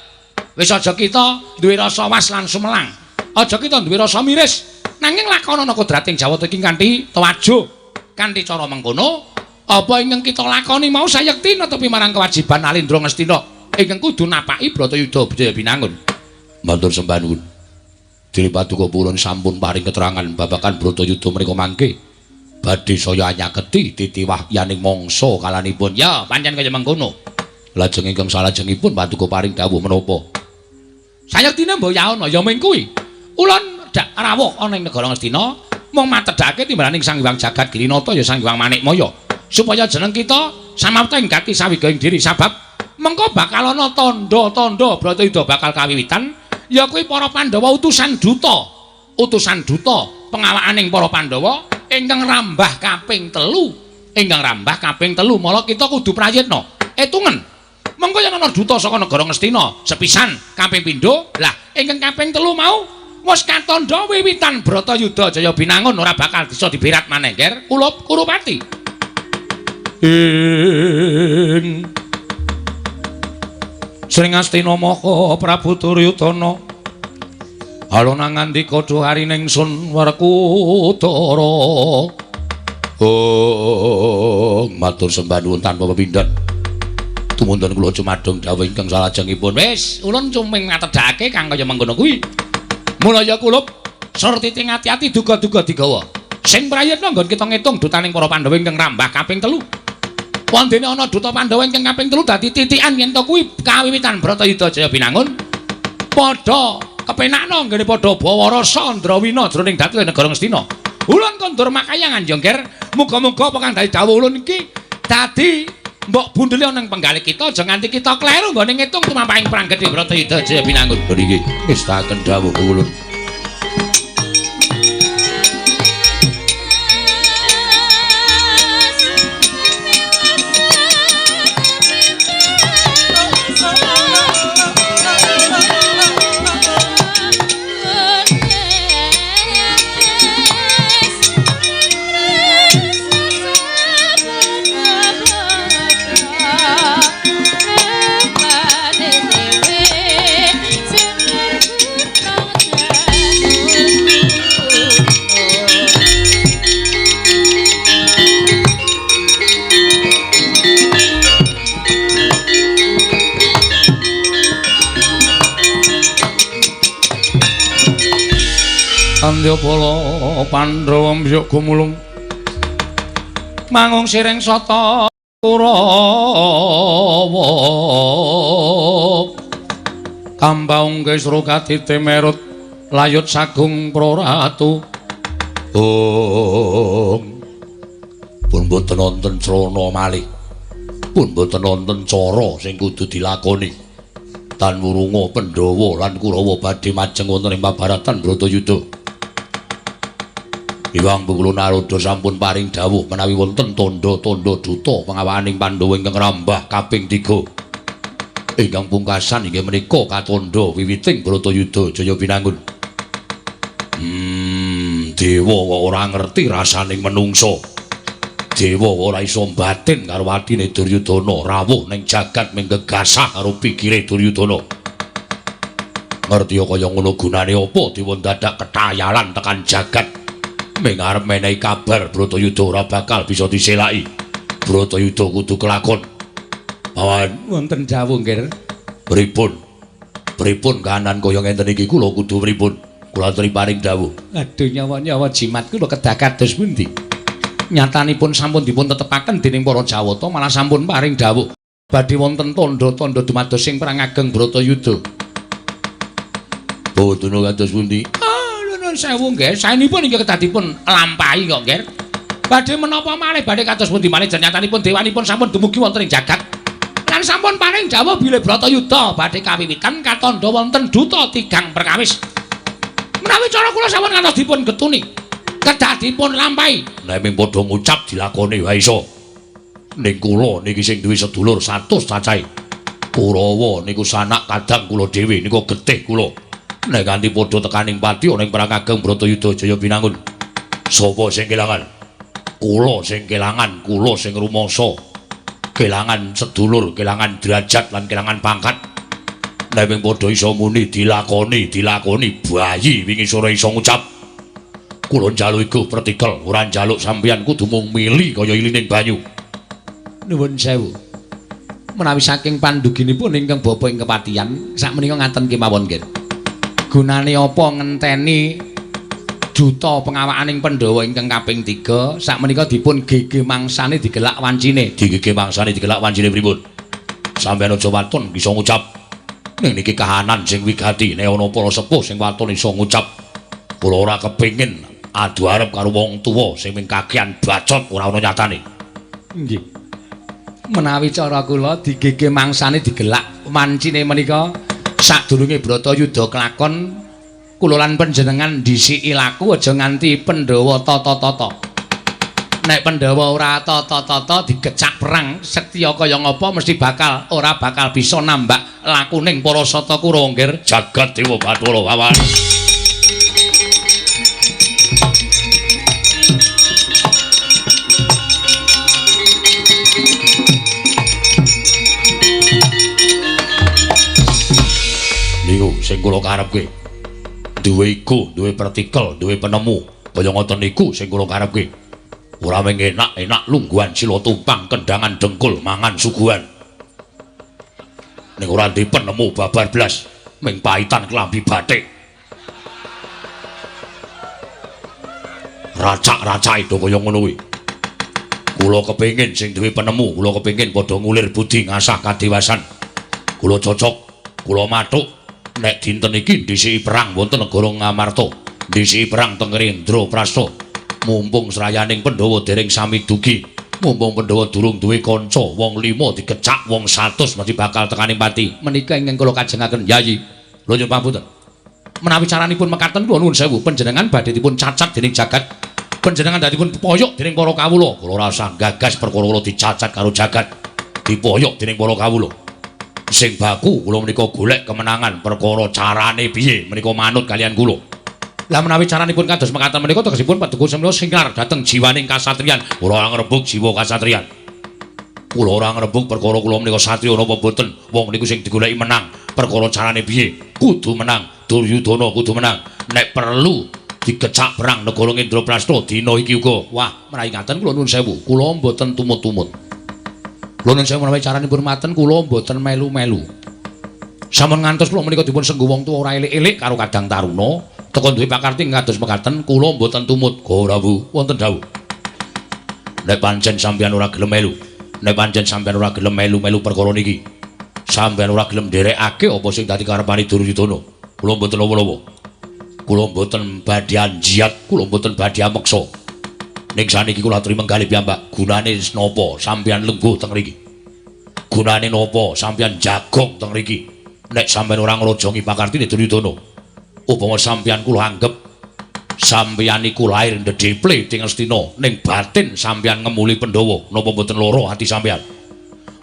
Wis aja kita duwe rasa was lan sumelang. Aja kita duwe rasa miris. Nanging lakonana kodrating Jawata iki kanthi tewajuh, kanthi cara mengkono, apa ingkang kita lakoni mau sayekti netepi marang kewajiban Alindra Ngastina ingkang kudu napaki Bratayuda Jaya Binangun. Matur sembah nuwun. Dene paduka purun sampun paring keterangan babagan Bratayuda menika mangke badhe saya anyaketi titi wahyaning mangsa kalanipun. Ya, pancen kaya mengkono. Lajeng ingkang salajengipun paduka paring dawuh menapa? Sayektine mbok yaana ya ming kuwi. Ulun dak rawuh ana ing negara Ngastina mung matedhake timbalaning Sang Hyang Jagat Girinata ya Sang Hyang Manikmaya supaya jeneng kita samapta ing gati sawigaing diri sabab mengko bakal ana tandha-tandha Bratayuda bakal kawiwitan. Ya kuwi para Pandhawa utusan duta pengawakaning para Pandhawa ingkang rambah kaping telu, ingkang rambah kaping telu. Mala kita kudu prayitna etungen. Mengko yen ana duta saka negara Ngastina sepisan kaping pindho, lah ingkang kaping telu mau wis katandha wiwitan Bratayuda Jaya Binangun ora bakal bisa diberat maneh, Ger. Kula Kurupati. Ing Sring Astina Maha Prabu Duryudana alona ngandika duharining sun Werkudara. Oh, matur sembah nuwun tanpa pepindhan. Tumundhun kula cumadung dawuh ingkang salajengipun. Wis, ulun cuming ngatedhake kang kaya mengkono kuwi. Mula ya kulup surtiti ati-ati duga-duga digawa. Sing prayitna nggon kita ngitung dutaning para Pandhawa ingkang rambah kaping telu. Wondene ana duta Pandhawa ingkang kaping telu dadi titikan yen to kuwi kawiwitan Bratayuda Jaya Binangun. Padha kepenakna nggone padha bawa rasa ndrawina jroning dadi negara Ngastina. Ulun kondur makayangan yo, Nger. Muga-muga apa kang dadi dawuh ulun iki dadi mbok bundeli ana ing penggalih kita aja nganti kita kleru nggone ngitung tumampahing perang gedhe Bratayuda Jaya Binangun. Niki ngestaken dawuh ulun. Andyapala Pandhawa mbyuk gumulung mangung siring sata Kurawa kambaung kesro katite merut layut sagung proratu. Oh, pun boten wonten srana malih, pun boten wonten cara sing kudu dilakoni. Tan wurunga Pandhawa lan Kurawa badhe majeng wonten ing pabaratan Bratayuda. Iwang Bukulu Narada sampun paring dawuh menawi wonten tandha-tandha duta pengawakaning Pandhawa ingkang rambah kaping 3. Ingkang pungkasan inggih menika katandha wiwiting Bratayuda Jaya Binangun. Dewa kok ora ngerti rasaning menungsa. Dewa ora iso mbatin karo atine Duryudana, rawuh ning jagat ming gegasah karo pikire Duryudana. Ngerti kaya ngono gunane apa dewa dadak ketayalan tekan jagat. Ming arep menehi kabar Bratayuda ora bakal bisa diselaki. Bratayuda kudu kelakon. Pawan wonten dawuh, Nggih. Pripun? Pripun kahanan kaya ngenten iki kula kudu pripun? Kula aturi paring dawuh. Aduh, nyawa-nyawa jimat kula kedah kados pundi? Nyatanipun sampun dipun tetepaken dening para Jawata malah sampun paring dawuh badhe wonten tandha-tandha dumados sing perang ageng Bratayuda. Boten kados pundi? Ah, Nuwun sewu nggih, saenipun inggih kedah dipun lampahi kok nggih. Badhe menapa malih badhe kados pundi malih nyatanipun dewanipun sampun dumugi wonten ing jagat. Lan sampun paring dawuh bilih Bratayuda badhe kawiwitan katandha wonten duta tigang perkawis. Menawi cara kula sampun ngantos dipun getuni, kedah dipun lampahi. Nek ming padha ngucap dilakoni wae iso. Ning kula niki sing duwe sedulur 100 cacahe. Kurawa niku sanak kadang kula dhewe niku getih kula. Nek kanthi padha tekaning pati ana ing perang ageng Bratayuda Jaya Binangun. Sapa sing kelangan? Kula sing kelangan, kula sing rumangsa. Kelangan sedulur, kelangan derajat lan kelangan pangkat. Nek ming padha iso muni dilakoni, dilakoni bayi wingi sore iso ngucap. Kula njaluk iku pertikel, ora njaluk sampeyan kudu mung mili kaya ilining banyu. Nuwun sewu. Menawi saking panduginipun ingkang bapa ing kepatihan, sakmenika ngaten kemawon nggih. Gunane apa ngenteni duta pengawakaning Pandhawa ingkang kaping 3 sakmenika dipun gege mangsane digelak wancine. Digege mangsane digelak wancine pripun? Sampeyan aja waton bisa ngucap. Ning niki kahanan sing wigati, nek ana para sepuh sing waton iso ngucap. Kula ora kepengin adu arep karo wong tuwa sing ming kakean bacot ora ana nyatane. Nggih. Menawi cara kula digege mangsane digelak wancine menika sadurunge Bratayuda kelakon kula lan panjenengan dhisiki laku aja nganti Pandhawa tata-tata. Nek Pandhawa ora tata-tata digecak perang setya kaya ngapa mesti bakal ora bakal bisa nambak lakuning para sata Kurawa nggih. Jagat Dewa Bathara Wawan. Niku sing kula karepke. Duwe iku, duwe pertikel, duwe penemu. Kaya ngoten niku sing kula karepke. Ora mung enak-enak lungguhan sila tumpang kendangan dengkul mangan suguhan. Ning ora duwe penemu babar blas, ming paitan klambi batik. Racak-racake do kaya ngono kuwi. Kula kepengin sing duwe penemu, kula kepengin padha ngulir budi ngasah kadewasan. Kula cocok, kula mathuk. Nek dinten iki dhisiki perang wonten negara Ngamarta, dhisiki perang teng Indraprasta. Mumpung srayaning Pandhawa dereng sami dugi, mumpung Pandhawa durung duwe kanca, wong 5 digecak wong 100 mesti bakal tekaning pati. Menika ingkang kula kajengaken Yayi. Lho nyuwun pangapunten. Menawi caranipun mekaten kula nuwun sewu, panjenengan badhe dipun cacat dening jagat. Panjenengan dipun poyok dening para kawula. Kula ora usah gagas perkara kula dicacat karo jagat, dipoyok dening para kawula. Sing baku kula menika golek kemenangan perkara carane piye menika manut kalian kula. Lah menawi caranipun kados mekaten menika tegesipun paduka sampeyan singlar dhateng jiwaning kasatriyan. Kula ora ngrebug jiwa kasatriyan. Kula ora ngrebug perkara kula menika satriya napa mboten. Wong niku sing digoleki menang, perkara carane piye kudu menang. Duryudana kudu menang. Nek perlu digecak perang negara Indraprasta dina iki uga. Wah, menawi ngaten kula nuwun sewu, kula mboten tumut-tumut. Kula nuwun sewu menawi caranipun maten kula mboten melu-melu. Sampun ngantos kula menika dipun sengguh wong tuwa ora elik-elik karo Kadang Taruna, teka duwe pakarti kados mekaten kula mboten tumut. Go Prabu, wonten dawuh. Nek pancen sampeyan ora gelem melu, nek pancen sampeyan ora gelem melu-melu perkara niki, sampeyan ora gelem nderekake apa sing dadi karepane Duryudana, kula mboten lawa-lawa. Kula mboten badhe anjiat, kula mboten badhe ameksa. Ning saniki kula aturi menggalih piyambak, gunane napa sampeyan lengguh teng mriki? Gunane napa sampeyan jagong teng mriki? Nek sampeyan ora ngrojongi pakartine Duryudana, upama sampeyan kula anggep sampeyan iku lair ndedheple ing Astina, ning batin sampeyan ngemuli Pandhawa, napa mboten lara ati sampeyan?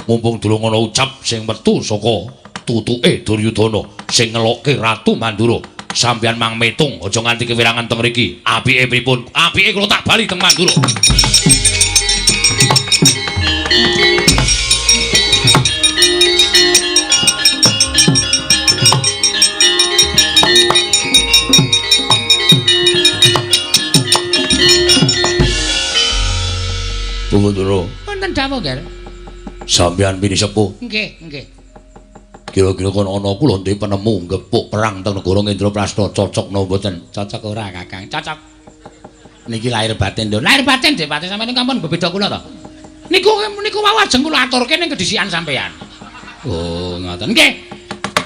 Mumpung durung ana ucap sing metu saka tutuke Duryudana sing ngelokke Ratu Mandura, sampeyan mang metung aja nganti kewirangan teng mriki. Apike pripun? Apike kula tak bali teng Mandura. Punggundura. Wonten dawuh, Ger. Sampeyan pini sepuh. Nggih, nggih. Kira-kira kon ana kula ndek penemu ngepuk perang teng negara Indraprasta cocok napa mboten? Cocok ora, Kakang? Cocok. Niki lahir batin lho. Lahir batin Dik, batin sampeyan niku ampun bebeda kula to. Niku niku wau ajeng kula aturke ning kedhisikan sampeyan. Oh, ngoten. Nggih.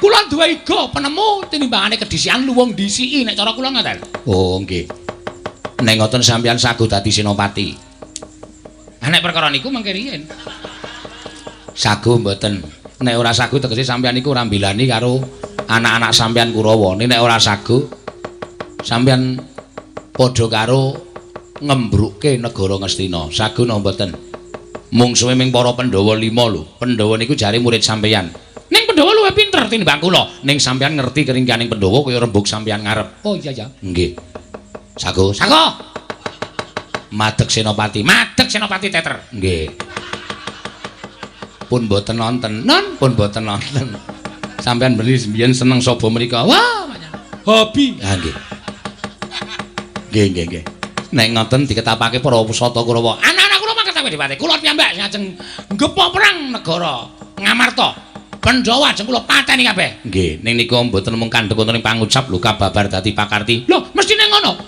Kula duwe iga penemu tinimbangane kedhisikan luwung dhisiki nek cara kula ngoten. Oh, nggih. Nek ngoten sampeyan sago dadi senopati. Ha nek perkara niku mengke riyin. Sago mboten. Nek ora sago tegese sampeyan niku ora mbilani karo anak-anak sampeyan Kurawa. Nek ora sago sampeyan padha karo ngembrukke negara Ngastina. Sago napa mboten? Mungsuhe ming para Pandhawa 5 lho. Pandhawa niku jare murid sampeyan. Ning Pandhawa luwih pinter tinimbang kula. Ning sampeyan ngerti keringkianing Pandhawa kaya rembug sampeyan ngarep. Oh iya ya. Nggih. Sago. Sago. Madeg Senopati. Madeg Senopati teter. Nggih. Pun mboten nonton. Non, pun mboten nonton. Sampeyan beli mbiyen seneng saba mriko. Wah, hobi. Ha nggih. Nggih, nggih, nggih. Nek ngoten diketapake para pusata Kurawa. Anak-anak kula mangketawe dipate. Kula piyambak sing ajeng nggepo perang negara Ngamarta. Pandhawa ajeng kula pateni kabeh. Nggih, ning niku mboten mung kandhek wonten ing pangucap lho kababar dadi pakarti. Lho, mestine ngono.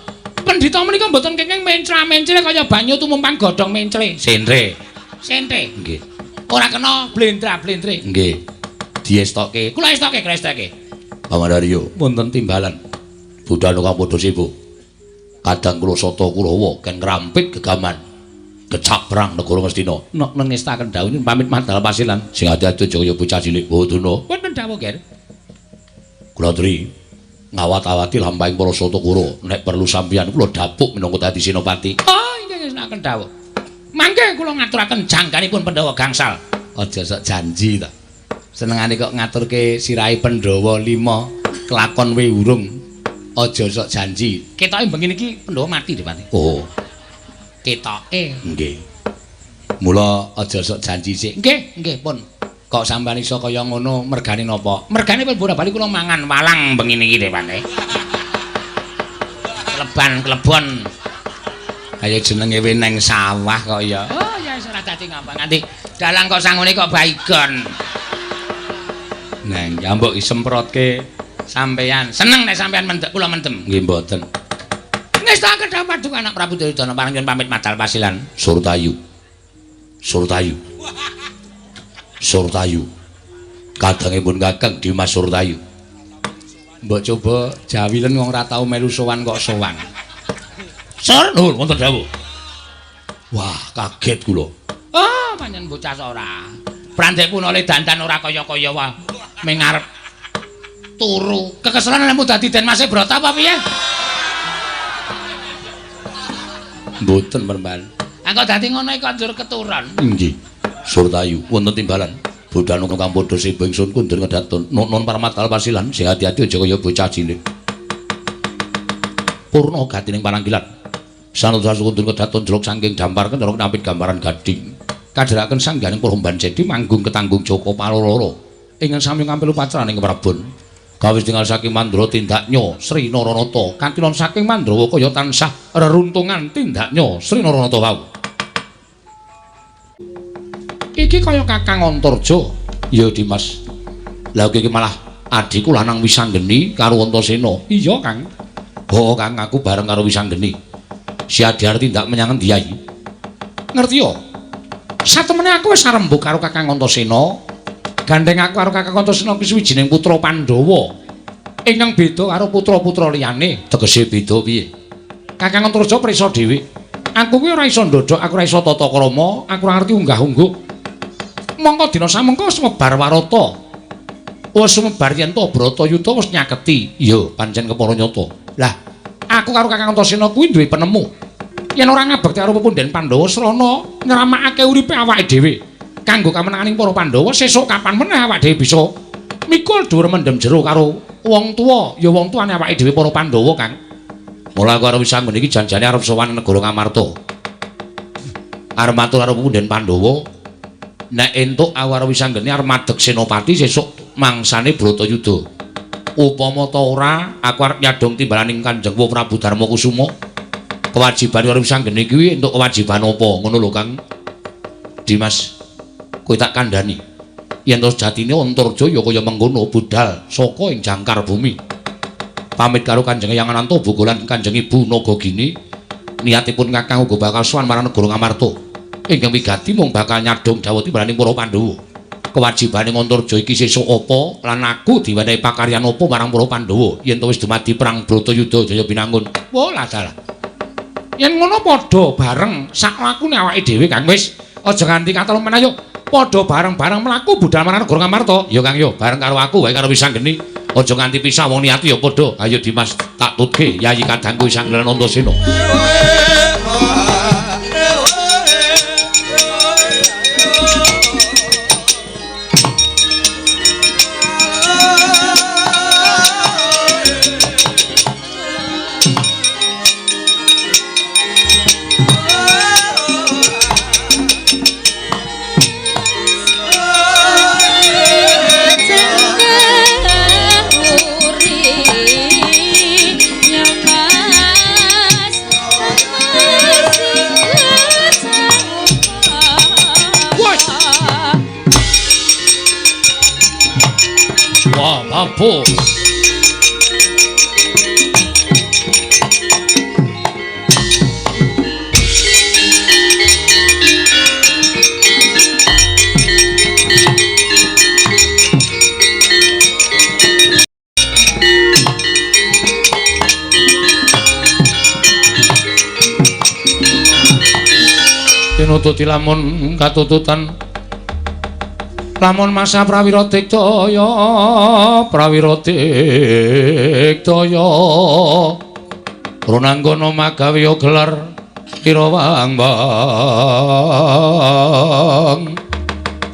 Pendhita menika mboten kenging mencla-mencle kaya banyu tumumpang godhong mencle. Sentre. Sentre. Nggih. Ora kena blendra-blendre. Nggih. Diestoke. Kula estoke, kula estoke. Paman Aryo, wonten timbalan. Budhal kang padha sibuk. Kadang kula sata Kurawa ken ngrampit gegaman. Kecak perang negara Ngastina. Nek nengestaken dawuh pamit madal pasilan. Sing ati-ati aja kaya bocah cilik Bodana. Wonten dawuh, Ger. Kula aturi ngawat-awati lampahing para sata Kurawa. Nek perlu sampeyan kula dapuk minangka dadi senopati. Oh, inggih ngestokaken dawuh. Mangke kula ngaturaken jangganipun Pandhawa gangsal. Aja sok janji ta. Senengane kok ngaturke sirahe Pandhawa 5 kelakon we urung. Aja sok janji. Ketoke bengi niki Pandhawa mati Dipati. Oh. Ketoke. Nggih. Mula aja sok janji sik. Nggih, nggih pun. Kok sampeyan iso kaya ngono mergane napa? Mergane pun bola bali kula mangan walang bengi niki Dipati. Kleban klebon. Kaya jenenge we neng sawah kok ya. Oh ya wis ora dadi ngapa nganti dalang kok sangune kok baygon. Neng, ya mbok isemprotke sampeyan. Seneng nek sampeyan mendek kula mendem. Nggih mboten. Ngestakaken dawuh paduka anak Prabu Duryudana parang nyuwun pamit madal pasilan. Surtayu. Surtayu. Surtayu. Kadangipun Kakang Dimas Surtayu. Mbok coba jawilen wong ora tau melu sowan kok sowan. Sur, nuwun wonten dawuh. Wah, kaget kula. Oh, pancen bocah ora. Prandek punole dandan ora kaya-kaya wae. Ming arep turu. Kekeselan lemu dadi Den Mase Brata apa piye? Mboten peremban. Engko dadi ngono iki kok njur keturun. Nggih. Surtayu wonten timbalan. Budhal kang padha seba ingsun kundur ngedaton. Nun parmadal pasilan sing ati-ati aja kaya bocah cilik. Purna gatining pananggilan. Sanadha kundur kedaton jelok saking dampar kencara nampit gambaran gading. Kadheraken sangganing Promban Cedi manggung ketanggung Joko Paloro. Ingkang sami ngampil upacaraning Prabon. Kawis tinggal saking Mandra tindaknya Sri Naranata. Kantilan saking Mandrawa kaya tansah reruntungan tindaknya Sri Naranata wau. Iki kaya Kakang Antarja. Ya Dimas. Lah iki malah adhiku lanang Wisanggeni karo Antasena. Iya, Kang. Oh, Kang, aku bareng karo Wisanggeni. Si Adi arep tindak menyang endi ae? Ngerti yo? Satemene aku wis arembug karo Kakang Antasena. Gandeng aku karo Kakang Antasena kuwi suwijining putra Pandhawa. Ingkang beda karo putra-putra liyane. Tegese beda piye? Kakang Antarja prisa dhewe. Aku kuwi ora iso ndodhok, aku ora iso tata krama, aku ora ngerti unggah-ungguh. Mongko dina samengko wis mebar warata. Wis sumebar yen to Bratayuda wis nyaketi. Iya, pancen kepara nyata. Lah, aku karo Kakang Antasena kuwi duwe penemu. Yen ora ngabekti karo pepunden Pandhawa srana nyeramakake uripe awake dhewe. Kanggo kamenanganing para Pandhawa sesuk kapan meneh awake dhewe bisa mikul dhuwur mendem jero karo wong tuwa, ya wong tuane awake dhewe para Pandhawa, Kang. Mula aku karo Wisanggeni iki janjane arep sowan negara Ngamarta. Arep matur karo pepunden Pandhawa, nek entuk aku karo Wisanggeni arep madeg senopati sesuk mangsane Bratayuda. Upama ta ora, aku arep nyadhong timbalaning Kanjeng Prabu Darma Kusuma. Kewajiban karo Wisanggeni kuwi entuk kewajiban apa? Ngono lho, Kang. Dimas, kowe tak kandhani. Yen to sejatine Antarja ya kaya mengkono budhal saka ing jangkar bumi. Pamit karo Kanjeng Eyang Ananta Boga lan Kanjeng Ibu Nagagini, niatipun Kakang uga bakal sowan marang negara Ngamarta. Ingkang wigati mung bakal nyadhong dawuh timbalaning para Pandhawa. Kewajibane Antarja iki sesuk apa lan aku diwenehi pakaryan apa marang para Pandhawa yen to wis dumadi perang Bratayuda Jaya Binangun. Wah, lah dalah. Yen ngono padha bareng sak lakune awake dhewe Kang wis aja nganti katelu men ayo padha bareng-bareng mlaku budal marang negara Ngamarta. Ya Kang yo bareng karo aku wae karo Wisanggeni. Aja nganti pisah wong niati ya padha. Ayo Dimas tak tutke Yayi kadangku Wisanggelan Antasena. Mampu. Tinututi lamun katututan lamun masa prawira diktaya prawira diktaya runanggana magawe gelar irawang bang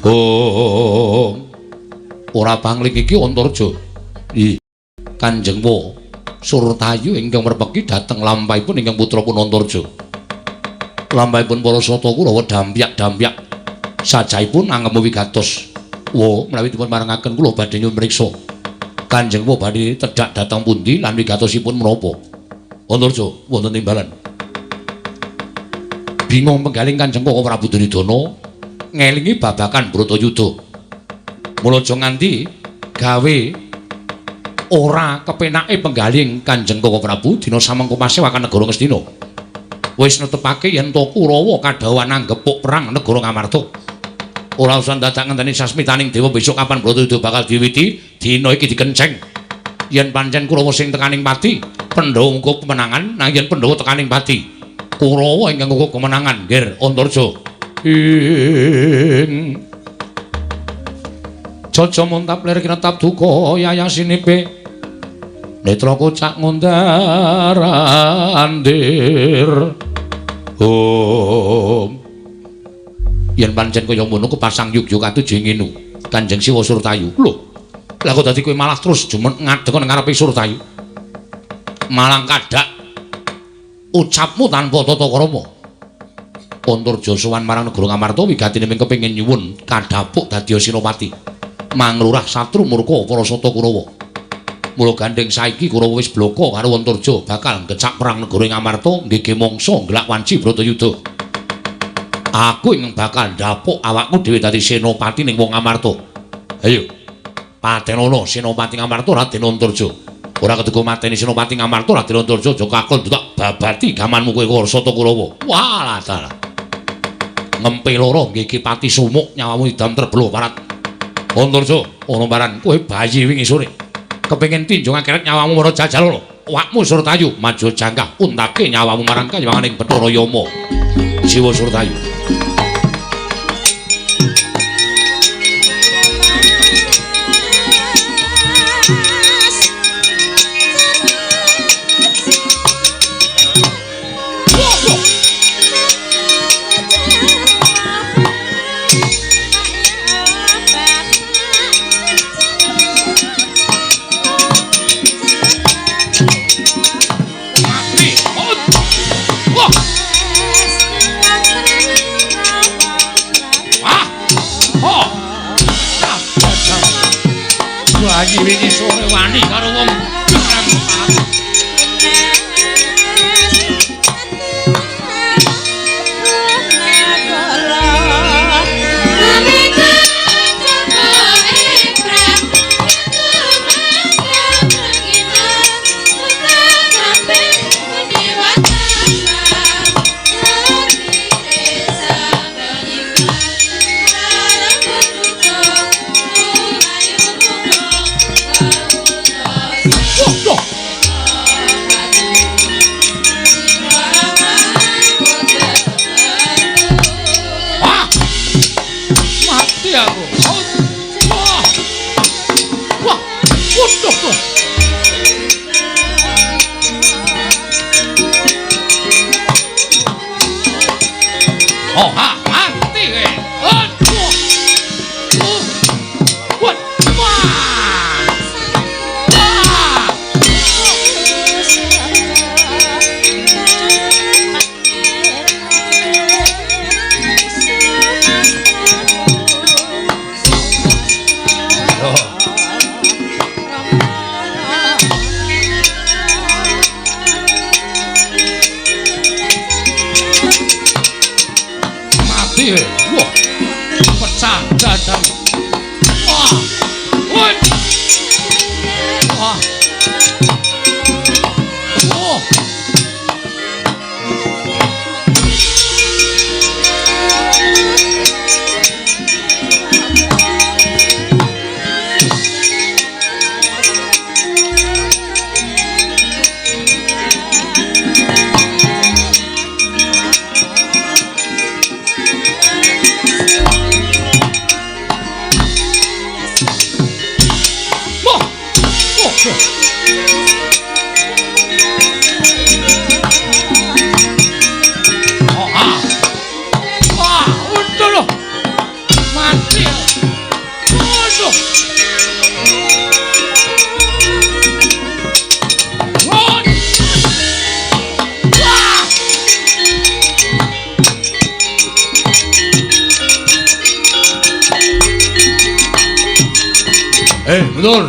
oh ora pangling iki Antarja. Ih Kanjeng Wa Surtayu ingkang merpeki dhateng lampahipun ingkang putra pun Antarja. Lampahipun para sata Kurawa dampyak-dampyak sajaipun angemu wigatos. Wa menawi dipun parengaken kula badhe nyuwun mriksa. Kanjeng Wa badhe tedhak dhateng pundi lan wigatosipun menapa? Antarja wonten timbalan. Bingung penggaling Kanjeng Koko Prabu Duryudana ngelingi babakan Bratayuda. Mula aja nganti gawe ora kepenake penggaling Kanjeng Koko Prabu dina samengko pasewakan negara Ngastina. Wis netepake yen to Kurawa kadhawuhan anggepuk perang negara Ngamarta. Ora usah dadak ngenteni sasmitaning dewa besok kapan Bratayuda bakal diwiwiti, dina iki dikenceng. Yen pancen Kurawa sing tekaning pati, Pandhawa ngungkup kemenangan, nanging yen Pandhawa tekaning pati, Kurawa ingkang ngungkup kemenangan, Nger Antarja. Ing Jaja muntap lir kinetap duka yayasinipe. Netra kocak ngundar andir. Om. Yen pancen kaya ngono kepasang yugya katuju nginu Kanjeng Siwa Surtayu. Lho, lah kok dadi kowe malah terus jumen ngadeg nang ngarepe Surtayu. Malang kadak ucapmu tanpa tata krama. Antarja sowan marang negara Ngamarta wigatine mung kepengin nyuwun kadhapuk dadi senopati. Manglurah satru murka para sata Kurawa. Mula gandeng saiki Kurawa wis bloko karo Antarja bakal ngecak perang negara Ngamarta nggege mangsa nglak wanci Bratayuda. Aku ingkang bakal ndapuk awakku dhewe dadi senopati ning wong Ngamarta. Ayo. Patenono senopati Ngamarta Raden Antarja. Ora keduga mateni senopati Ngamarta Raden Antarja aja kakul tak babati gamanmu kowe Sata Kurawa. Walah dalah. Ngempe loro nggege pati sumuk nyawamu idam terbeluh parat. Antarja ana baran kowe bayi wingi sore. Kepengin tinjung akhirat nyawamu ora jajal lho. Awakmu Surtayu maju jangkah untake nyawamu marang kaywanganing Bathara Yama. Siwa Surtayu. Bayi wingi sore wani karo wong Mundur. Mundur.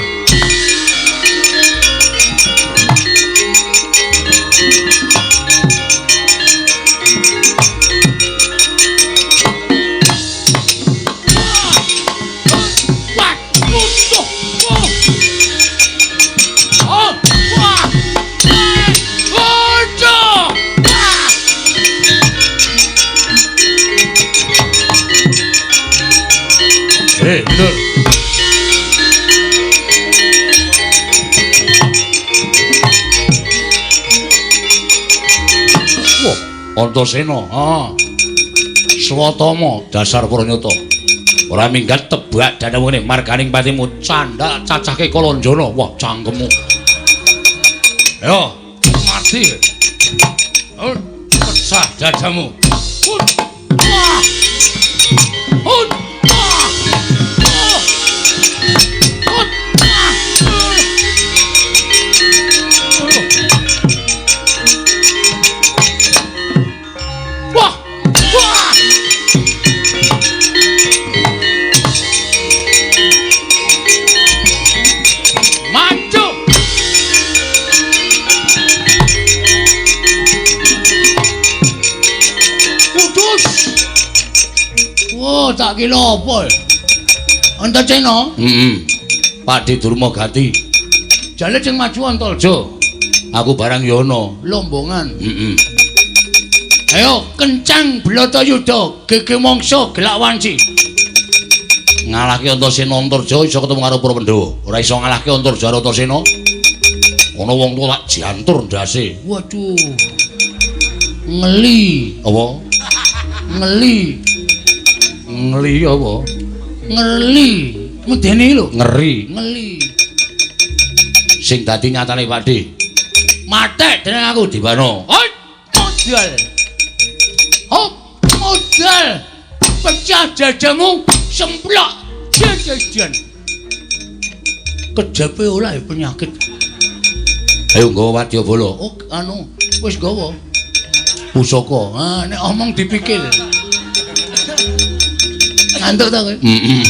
Antasena, ha. Swatama dasar Pranyata. Ora minggat tebak danawene marganing patimu candhak cacahke Kalanjana. Wah, cangkemmu. Ayo, mati. Pecah dadamu. Wah. Oh, tak kira apa? Antasena? Heeh. Pakde Durma Gati. Jane sing maju Antarja. Aku barang ya ana lombongan. Heeh. Ayo kencang Bratayuda, gege mangsa gelak wanci. Ngalahke Antasena Antarja iso ketemu karo para Pandhawa. Ora iso ngalahke Antarja karo Antasena. Ana wong tuwa tak jantur ndase. Waduh. Ngeli. Apa? Ngeli. Ngeli apa? Ngeli. Medeni lho. Ngeri. Ngeli. Sing dadi nyatane Pakde. Matek dening aku dibano. Hoi, modal. Hop, modal. Pecah dadamu, semplok jajan. Kejape ora ya penyakit. Ayo nggawa wadyabala. Oh, anu, wis nggawa. Pusaka. Ah, nek omong dipikir. Ngantuk ta kowe? Heeh.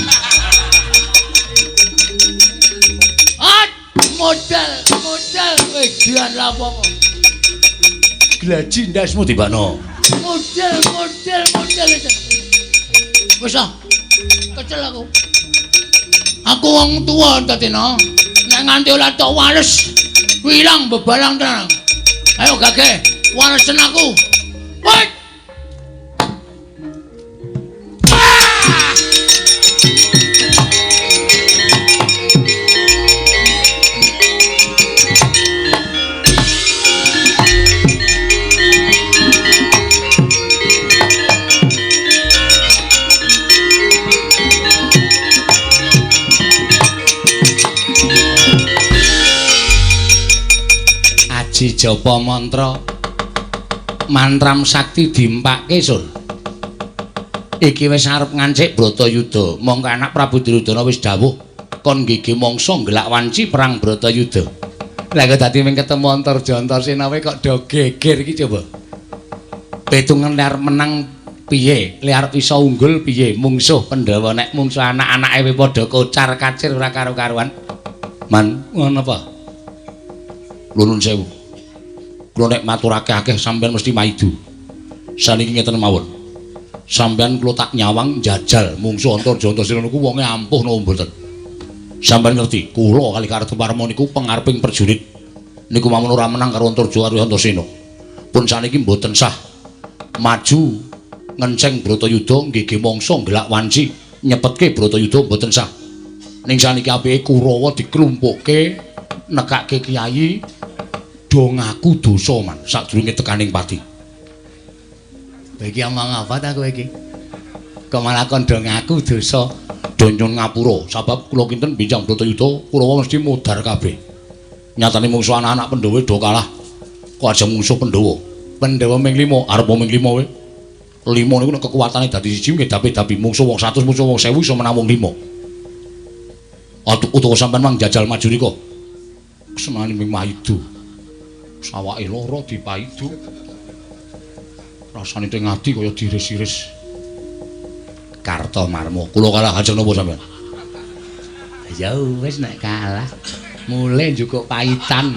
Ah, modal, modal wedan la apa-apa. Glaji ndasmu dibakno. Modal, modal, modal. Wis ah. Kecel aku. Aku wong tuwa Antasena. Nek nganti ora tok wales, ilang bebalang tenan. Ayo gage, walesen aku. Woi. Aji japa mantra mantram sakti dimpake sur. Iki wis arep ngancik Bratayuda. Mongko anak Prabu Duryudana wis dawuh kon gege mangsa nggelak wanci perang Bratayuda. Lah kok dadi ming ketemu Antarja Antasena wae kok do geger iki coba. Petungan le arep menang piye, le arep iso unggul piye mungsuh Pandhawa nek mungsuh anak-anake wis padha kocar-kacir ora karo-karuan. Man, ngono apa? Nuwun sewu. Kula nek matur akeh-akeh sampean mesti maidu. Saniki ngeten mawon. Sampean kula tak nyawang njajal mungsuh Antarja Antasena niku wonge ampuh napa mboten. Sampean ngerti, kula kali Kartoparma niku pengareping prajurit niku mawon ora menang karo Antarja karo Antasena. Pun saniki mboten sah maju ngenceng Bratayuda nggege mangsa nggelak wanci nyepetke Bratayuda mboten sah. Ning saniki apike Kurawa diklumpukke nekake kiai do ngaku dosa man sadurunge tekaning pati. Kowe iki omong apa ta kowe iki? Kok malah kon do ngaku dosa? Do nyuwun ngapura sabab kula kinten benjang Bratayuda Kurawa mesti modar kabeh. Nyatane mungsuh anak-anak Pandhawa do kalah. Kok aja mungsuh Pandhawa. Pandhawa ming 5, arep ming 5 kowe. 5 niku nek kekuatane dadi siji ngedapi-dapi mungsuh wong 100, mungsuh wong 1000 iso menang wong 5. Utawa sampean mang jajal maju rika. Senane ming maido. Sawake lara dipaido. Rasane teng ati kaya diris-iris. Kartomarma, kula kalah ajeng napa sampean? Ya wis nek kalah mulih njukuk paitan.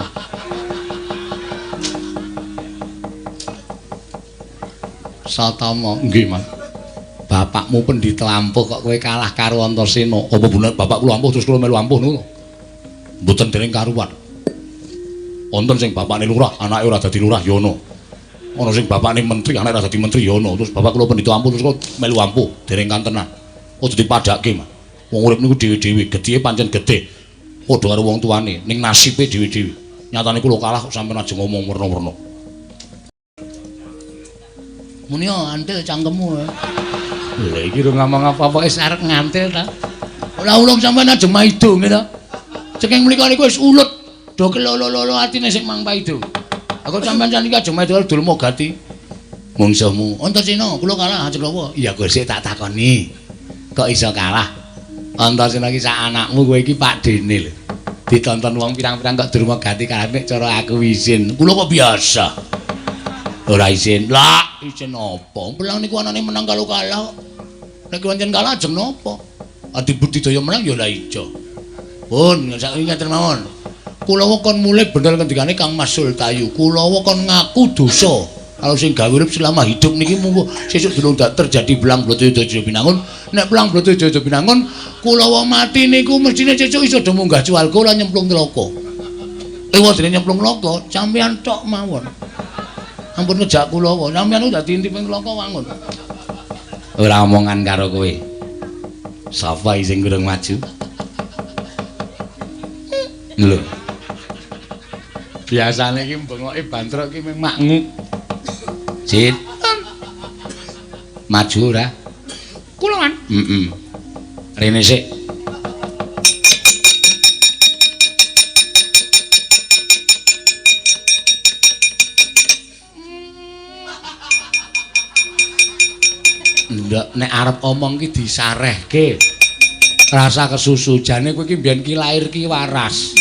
Satama, nggih Mas. Bapakmu pendhita ampuh kok kowe kalah karo Antasena. Apa bener bapak kula ampuh terus kula melu ampuh niku? Mboten dereng karuan. Wonten sing bapakne lurah, anake ora dadi lurah ya ana. Ana sing bapakne menteri, anake ora dadi menteri ya ana. Terus bapak kula pendhita ampuh terus kula melu ampuh, dereng kantenan. Aja dipadhakke, Mas. Wong urip niku dhewe-dhewe, gedhe pancen gedhe. Padha karo wong tuane, ning nasibe dhewe-dhewe. Nyatane kula kalah kok sampeyan aja ngomong werna-werna. Muni antil cangkemmu. Lha iki ora ngomong apa-apa wis arep ngantil ta. Ora ulung sampeyan aja maido ngene ta. Cekeng mriko niku wis ulut. Do kelolo-lolo atine sing mang paido. Aku sampeyan saniki aja maido dulma gati. Mungsuhmu Antasena kula kalah ajeng napa? Iya Gusti tak takoni. Kok iso kalah? Antasena iki sak anakmu kowe iki Pakdene lho. Ditonton wong pirang-pirang kok durma gati kalah nek cara aku isin. Kula kok biasa. Ora isin. Lah, isin apa? Belang niku anane menang kalau kalah. Nek pancen kalah ajeng napa? Adi budidaya menang ya lah ijo. Pun saiki ngeten mawon. Kula kon mulih bener ngendikane Kang Mas Sultayu. Kula kon ngaku dosa. Kalau sing gawe urip selama hidup niki munggo sesuk durung terjadi belang Bratayuda Binangun. Nek belang Bratayuda Binangun kula mati niku mestine sesuk iso do munggah swarga lan nyemplung neraka. Ewa dene nyemplung neraka, sampeyan tok mawon. Ampun ngejak kula, sampeyan dadi intip ing neraka wangun. Ora omongan karo kowe. Sapa sing durung maju? Lho. Biasane iki bengoke bantrok iki mung maknguk. Jit. Maju ora? Kula kan. Heeh. Rene sik. Ndak nek arep omong ki disarehke. Rasa kesusu jane kowe iki mbiyen ki lair ki waras.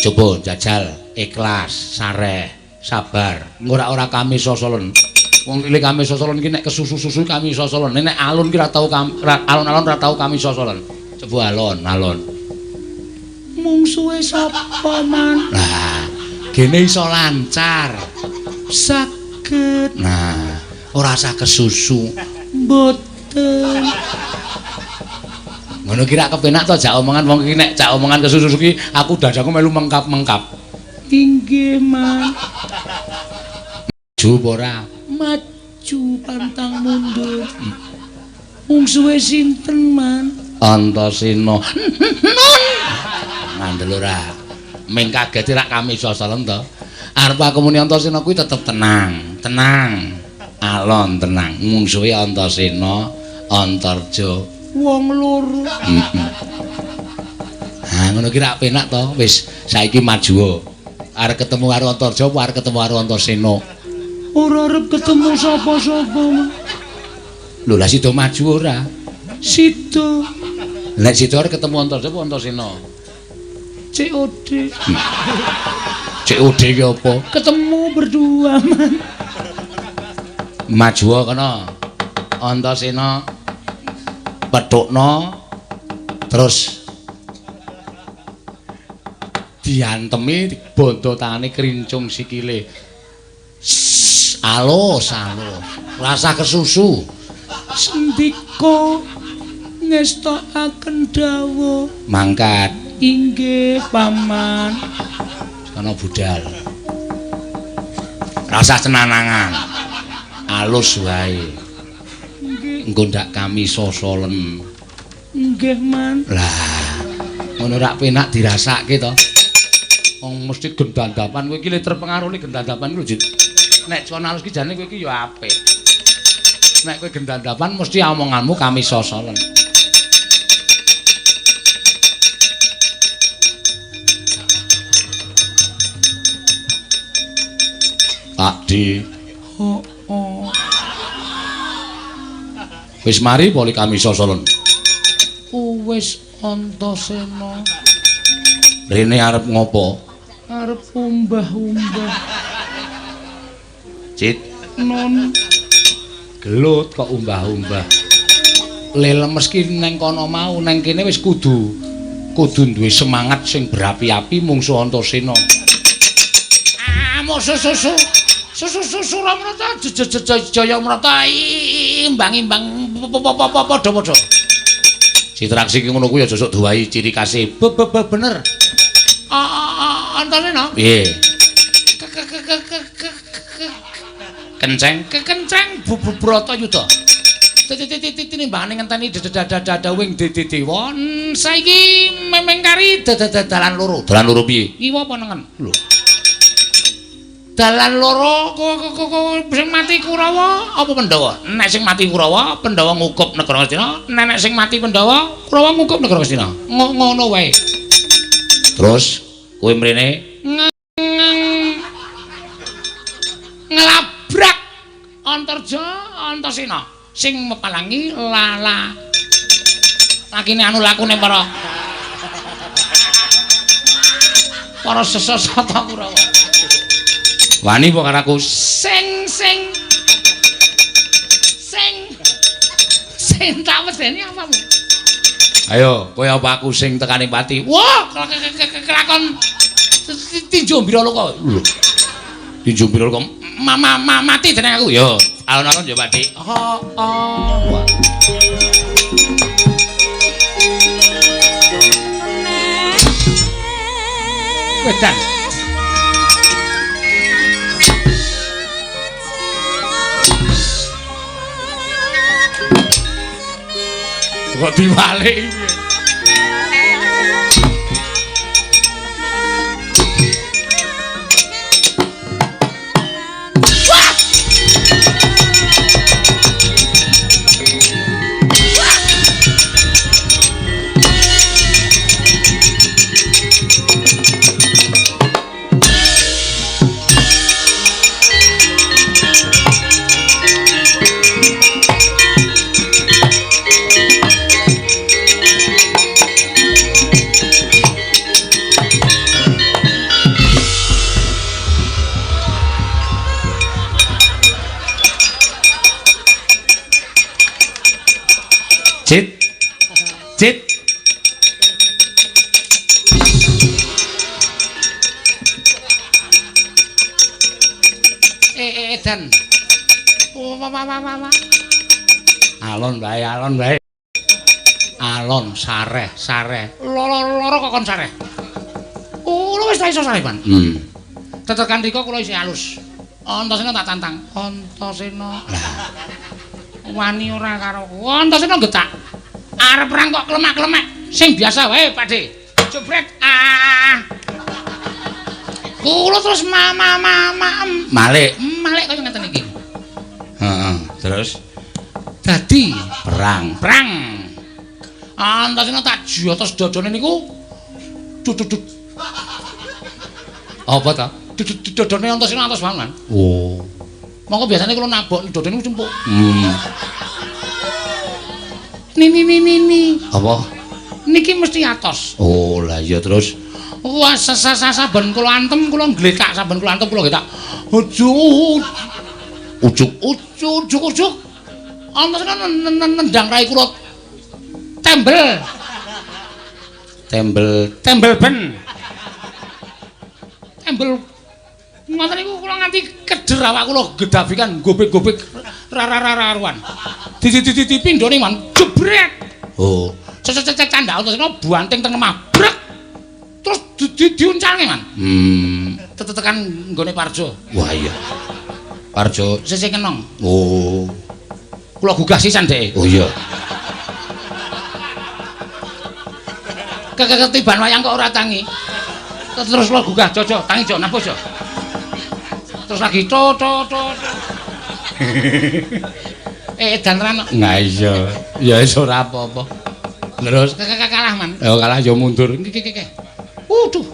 Coba jajal ikhlas, sareh, sabar. Ora kami sosolen. Wong cilik kami sosolen ki nek kesusu-susu kami sosolen. Nek alun ki ora tau alon-alon ora tau kami sosolen. Coba alon-alon. Mungsuhe sapa, Man? Lah, gene iso lancar. Saged. Nah, ora usah kesusu. Mboten. Ngono ki rak kepenak to jak omongan wong iki nek jak omongan kesusu ki aku dadaku melu mengkap-mengkap. Inggih, Man. Maju apa ora? Maju pantang mundur. Mungsuhe sinten, Man? Antasena. Ngandel ora. Ming kaget rak kami sosolen to. Arep aku muni Antasena kuwi tetep tenang, tenang. Alon tenang. Mungsuhe Antasena, Antarja. Wong loro. Ha ngono ki rak penak to. Wis saiki maju. Arep ketemu karo Antarja apa arep ketemu karo Antasena? Ora arep ketemu sapa-sapa. Lho lah sida maju ora? Sida. Nek sida arep ketemu Antarja apa Antasena? COD. COD ki apa? Ketemu berdua, Man. Maju kono. Antasena petukno terus diantemi bondo tangane krincung sikile. Alus alus rasa kesusu. Sendika ngestokaken dawuh. Mangkat. Inggih, Paman. Kono budal. Rasa cenanangan. Alus wae. Engko ndak kami sosolen. Nggih, Man. Lah, ngono rak penak dirasake to. Wong mesti gendandapan kowe iki le terpengaruh gendandapan lho, Jit. Nek con alus ki jane kowe iki ya apik. Nek kowe gendandapan mesti omonganmu kami sosolen. Pakde. Oh. Wis mari Polikamisa Solon. Wis Antasena. Rene arep ngopo? Arep umbah-umbah. Cit non. Gelut kok umbah-umbah. Lele meski neng kono mau neng kene wis kudu duwe semangat sing berapi-api mungsu Antasena. Ah, musuh susu. Susu Suramrata Jayamrata imbang-imbang padha-padha. Citraksi ki ngono kuwi aja sok duwahi ciri khase. Bener. Antasena. Piye? Kenceng, kekenceng Bratayuda. Tinimbangane ngenteni dadadadawing dewa. Saiki memeng kari dalan loro. Dalan loro piye? Ngiwa apa nengen? Lho. Dalan loro sing mati Kurawa apa Pandhawa? Nek sing mati Kurawa, Pandhawa ngukup negara Ngastina. Nek sing mati Pandhawa, Kurawa ngukup negara Ngastina. Ngono wae. Terus kowe mrene nglabrak Antarja Antasena sing mepalangi lala lakine anu lakune para sesata Kurawa. Wani apa karo aku? Sing sing sing sing tak medeni apamu? Ayo, kowe apa aku sing tekane pati? Wah, kelakon tinju Biraloka. Lho. Tinju Biraloka mati jeneng aku. Yo, alon-alon yo Pakde. Heeh. Wedan. Kok diwalik piye? Cit. Cit. Edan. Alon wae, alon wae. Alon sareh, sareh. Loro kok kon sareh. Kula wis ta iso sareh, Pan. Tetekan rika kula isih halus. Antasena tak tantang. Antasena. Wani ora karo Antasena getak. Arep perang kok klemak-klemek. Sing biasa wae, Pakde. Jebret. Ah. Kula terus ma malik. Malik kaya ngeten iki. Heeh, terus dadi perang. Perang. Antasena tak jotos dodone niku. Dudut. Apa ta? Dodone Antasena atos banget. Oh. Mongko biasane kula nabok dodone niku cempuk. Ni. Apa? Niki mesti atos. Oh, lah iya terus. Wah, saben kula antem kula ngletak, saben kula antem kula ngletak. Ujuk. Ujuk ujuk ujuk ujuk. Antasena nendang rai kula. Tembel. Tembel, tembel ben. Tembel ngoten niku kula nganti keder awak kula gedabikan gobek-gobek rararararuan. Di pindhone man jebret. Oh. Cececec candak Antasena buanting teng lemah. Brek. Terus diuncalke man. Tetekan nggone Parjo. Wah iya. Parjo sisih kenong. Oh. Kula gugah sisan dheke. Oh iya. Ketiban wayang kok ora tangi. Terus kula gugah jojo, tangi jo napa jo. Terus lagi to to to. Edan tenan. Nah iya. Ya wis ora apa-apa. Terus kalah man. Ya kalah ya mundur. Iki. Waduh.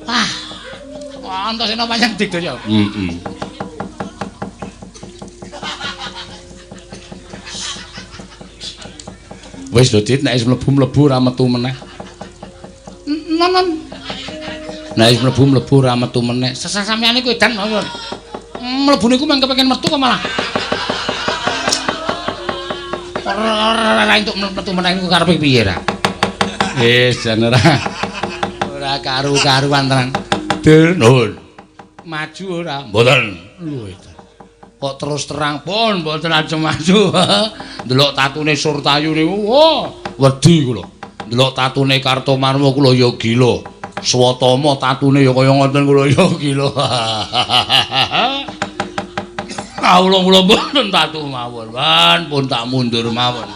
Wah. Antasena pancen digdaya. Heeh. Wis lho Dit, nek wis mlebu-mlebu ora metu meneh. Nonon. Nek wis mlebu-mlebu ora metu meneh. Sesampeyan iku edan kok. Mlebu niku mung kepengin metu kok malah. Ora entuk metu meneh niku karepe piye ra? Wis jan ora. Ora karu-karuan tenan. Dur nuwun. Maju ora? Mboten. Lho edan. Kok terus terang pun mboten ajeng maju. Ndelok tatune Surtayu niku, wah, wedi kula. Ndelok tatune Kartomarma kula ya gila. Swatama tatune ya kaya ngoten kula ya gila. Kawula kula mboten tatu mawon, wan pun tak mundur mawon.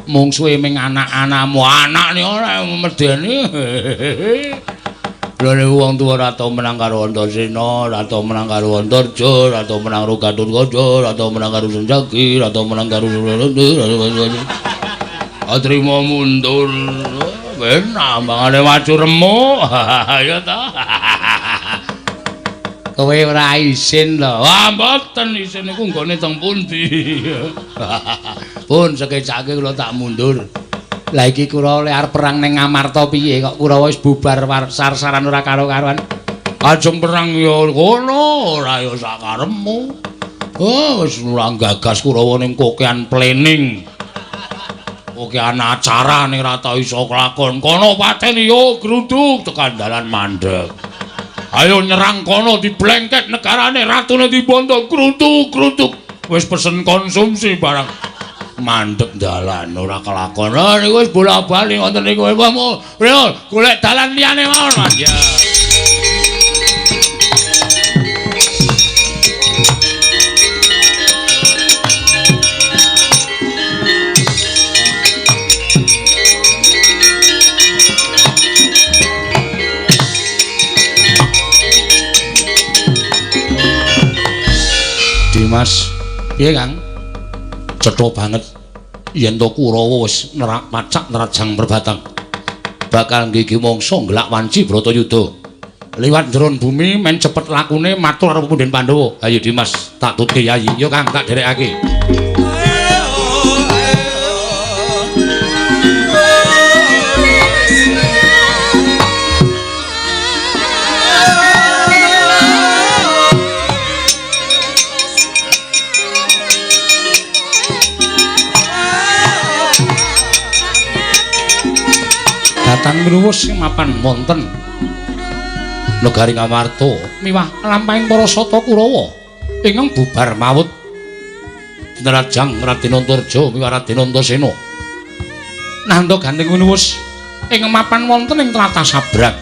Mungsuhe ming anak-anakmu, anakne ora medeni. Lha niku wong tuwa ora tau menang karo Antasena, ora tau menang karo Antarja, ora tau menang karo Gatotkaca, ora tau menang karo Senjaki, ora tau menang karo Atrima mundur. Ben ambangane maju remuk. Ya ta. Kowe ora isin lho. Wah, mboten isin niku nggone teng pundi. Pun sekecake kula tak mundur. Lah iki Kurawa le arep perang ning Ngamarta piye kok Kurawa wis bubar sar-saran ora karo-karuan. Ajeng perang ya kono, ora ya sakarepmu. Oh, wis ora gagas Kurawa ning kokean planning. Kokean acara ning ora tau iso kelakon. Kono pateni yo gruduk tekan dalan mandeg. Ayo nyerang kono diblengket negarane, ratune dibondo gruduk-gruduk. Wis pesen konsumsi barang. Mandeg dalan ora kelakon. Lha niku wis bola-bali ngoten niku. Golek dalan liyane mawon. Ya. Dimas, piye Kang? Cetha banget yen to Kurawa wis nerak pacak nerajang perbatang. Bakal nggigi mangsa nglak wanci Bratayuda. Liwat njeron bumi men cepet lakune matur karo punden Pandhawa. Ayo Dimas, tak tutke Yayi. Yo Kang, tak derekake. Datang miluwus sing mapan wonten negari Ngamarta miwah lampahing para sata Kurawa ingkang bubar mawut nerajang Raden Antarja miwah Raden Antasena. Nanda gandeng miluwus ing mapan wonten ing tlatah Sabrang.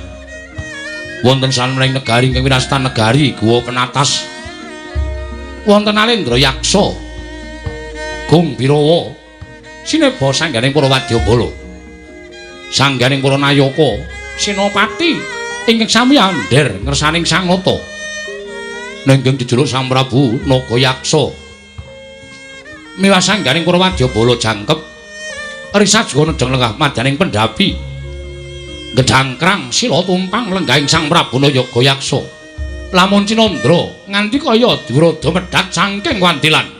Wonten sanmring negari ingkang winastan negari Guwa Penatas. Wonten Alendra Yaksa Gung Birawa sineba sangganing para wadyabala. Sangganing para nayaka senopati ingkang sami andher ngersaning Sangata. Nenggeng jejuluk Sang Prabu Nagayaksa. Miwah sangganing para wadyabala jangkep risajga nedheng lenggah madyaning pendhapi. Gedhangkrang sila tumpang lenggahing Sang Prabu Nagayaksa. Lamun cinandra nganti kaya durada medhat saking wantilan.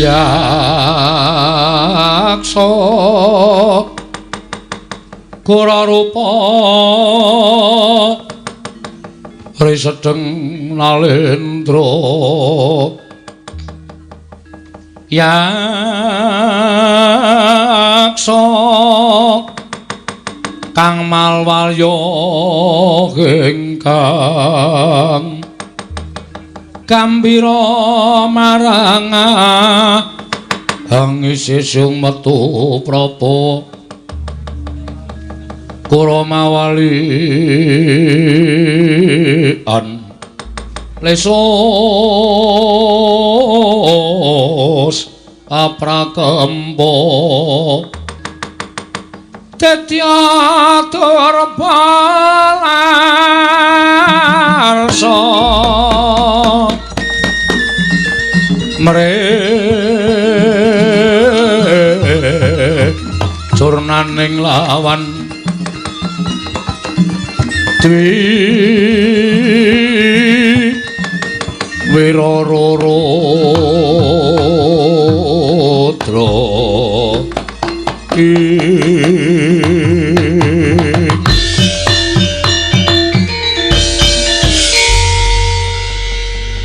Yaksa Kura rupa Risedeng nalendra yaksa kang malwalya ingkang gambira marang angise sung metu prapa Kuramawalian lesos aprakempo tetya turbalarsa mre curnaning lawan dwi wirarara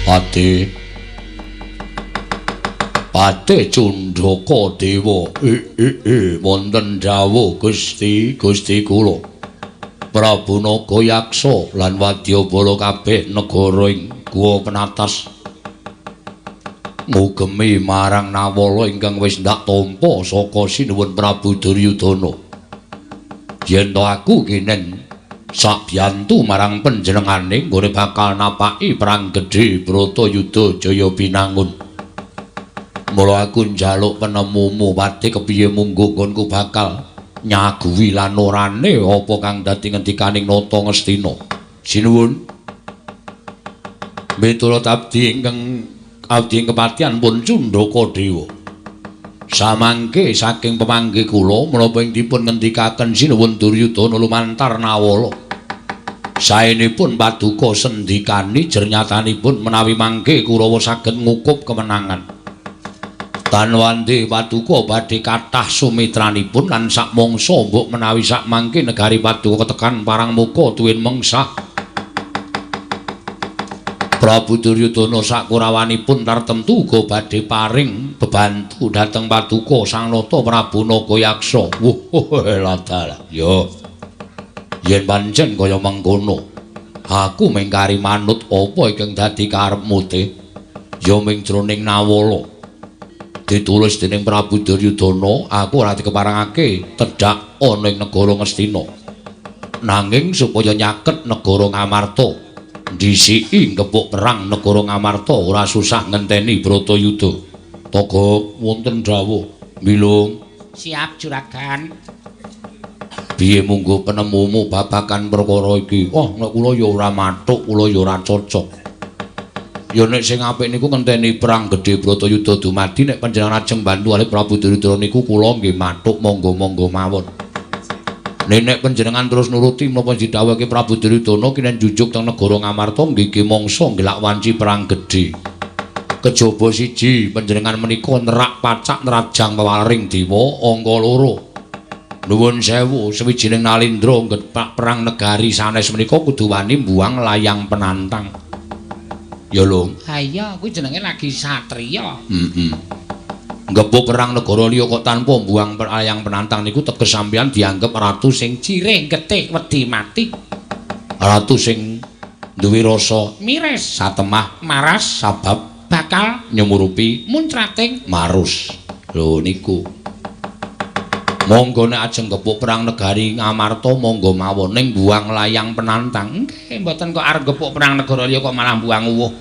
Pate Pate Cundaka Dewa wonten dawuh Gusti Gusti kula Prabu Nagayaksa lan wadyabala kabeh negara ing Guwa Penatas ngugemi marang Nawala ingkang wis ndak tampa saka sinuwun Prabu Duryudana. Yen to aku kinen sabiyantu marang panjenengane nggone bakal napaki perang gedhe Bratayuda Jaya Binangun. Mula aku njaluk penemumu Pati kepiye mungguh nggonku bakal nyaguhi lan orane apa kang dadi ngendikaning Nata Ngastina. Sinuwun. Miturut abdi ingkang abdi kepatihan pun Cundaka Dewa. Samangke saking pemanggih kula menapa ing dipun ngendikaken sinuwun Duryudana lumantar Nawala. Saenipun paduka sendikani jernyatanipun menawi mangke Kurawa saged ngukup kemenangan. Tanwandhe paduka badhe kathah sumitranipun lan sakmangsa mbok menawi sakmangke negari paduka ketekan parang muka tuwin mengsah. Prabu Duryudana sakurawanipun tartemtu uga badhe paring bebantu dhateng paduka Sang Nata Prabu Nagayaksa. Wuh, ladalah. Yo. Yen pancen kaya mengkono, aku mengkari manut apa ingkang dadi karepmu te? Ya ming jroning Nawala. Ditulis dening Prabu Duryudana, aku ora dikeparengake tedhak ana ing negara Ngastina. Nanging supaya nyaket negara Ngamarta, ndhisiki ngepuk perang negara Ngamarta ora susah ngenteni Bratayuda. Togok wonten dawuh, Bilung. Siap juragan. Piye munggo penemumu babagan perkara iki? Oh, nek kula ya ora mathuk, kula ya ora cocok. Ya nek sing apik niku ngenteni perang gedhe Bratayuda dumadi, nek panjenengan ajeng bantu kalih Prabu Duryudana niku kula nggih mathuk monggo-monggo mawon. Nek panjenengan terus nuruti menapa didhawuhake Prabu Duryudana kinen jujuk teng negara Ngamarta nggih ki mangsa ngelak wanci perang gedhe. Kejaba siji panjenengan menika nerak pacak nerajang pewaring dewa angka loro. Nuwun sewu sawijining nalindra nggepak perang negari sanes menika kudu wani mbuang layang penantang. Ya lho. Ha iya, kuwi jenenge lagi satriya. Heeh. Nggebuk perang negara liya kok tanpa mbuang layang penantang niku teges sampeyan dianggep ratu sing jirih getih wedi mati. Ratu sing duwe rasa miris, satemah, maras, sabab bakal nyumurupi muncrating marus. Lho niku. Monggo nek ajeng gebuk perang negari Ngamarta monggo mawon ning buang layang penantang. Nggih, mboten kok arep gebuk perang negara liya kok malah buang uwuh.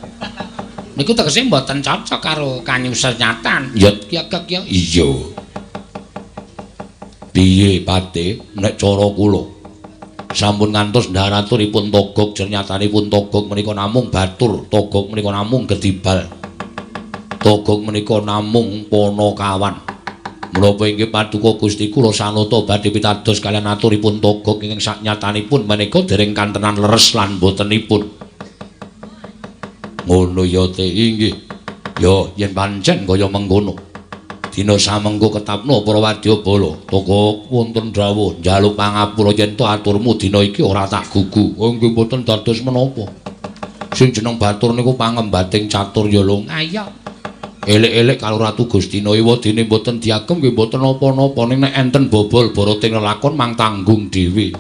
Niku tegese mboten cocok karo kanyusenyatan. Ya ya ya. Iya. Piye Pate nek cara kula? Sampun ngantos ndharaturipun Togog jernyatanipun Togog menika namung batur, Togog menika namung gedibal. Togog menika namung panakawan. Menapa inggih paduka Gusti kula sanata badhe pitados kaliyan aturipun Togog ingkang saknyatanipun menika dereng kantenan leres lan botenipun. Ngono ya te inggih. Ya yen pancen kaya mengkono. Dina samengko ketapno para wadyabala. Togog wonten dawuh njaluk pangapura yen to aturmu dina iki ora tak gugu. Oh nggih mboten dados menapa. Sing jeneng batur niku pangembating catur ya lho. Ayo. Elek-elek karo Ratu Gustina ewadene mboten diagem nggih mboten napa-napa ning nek enten bobol boroting lelakon mang tanggung dhewe.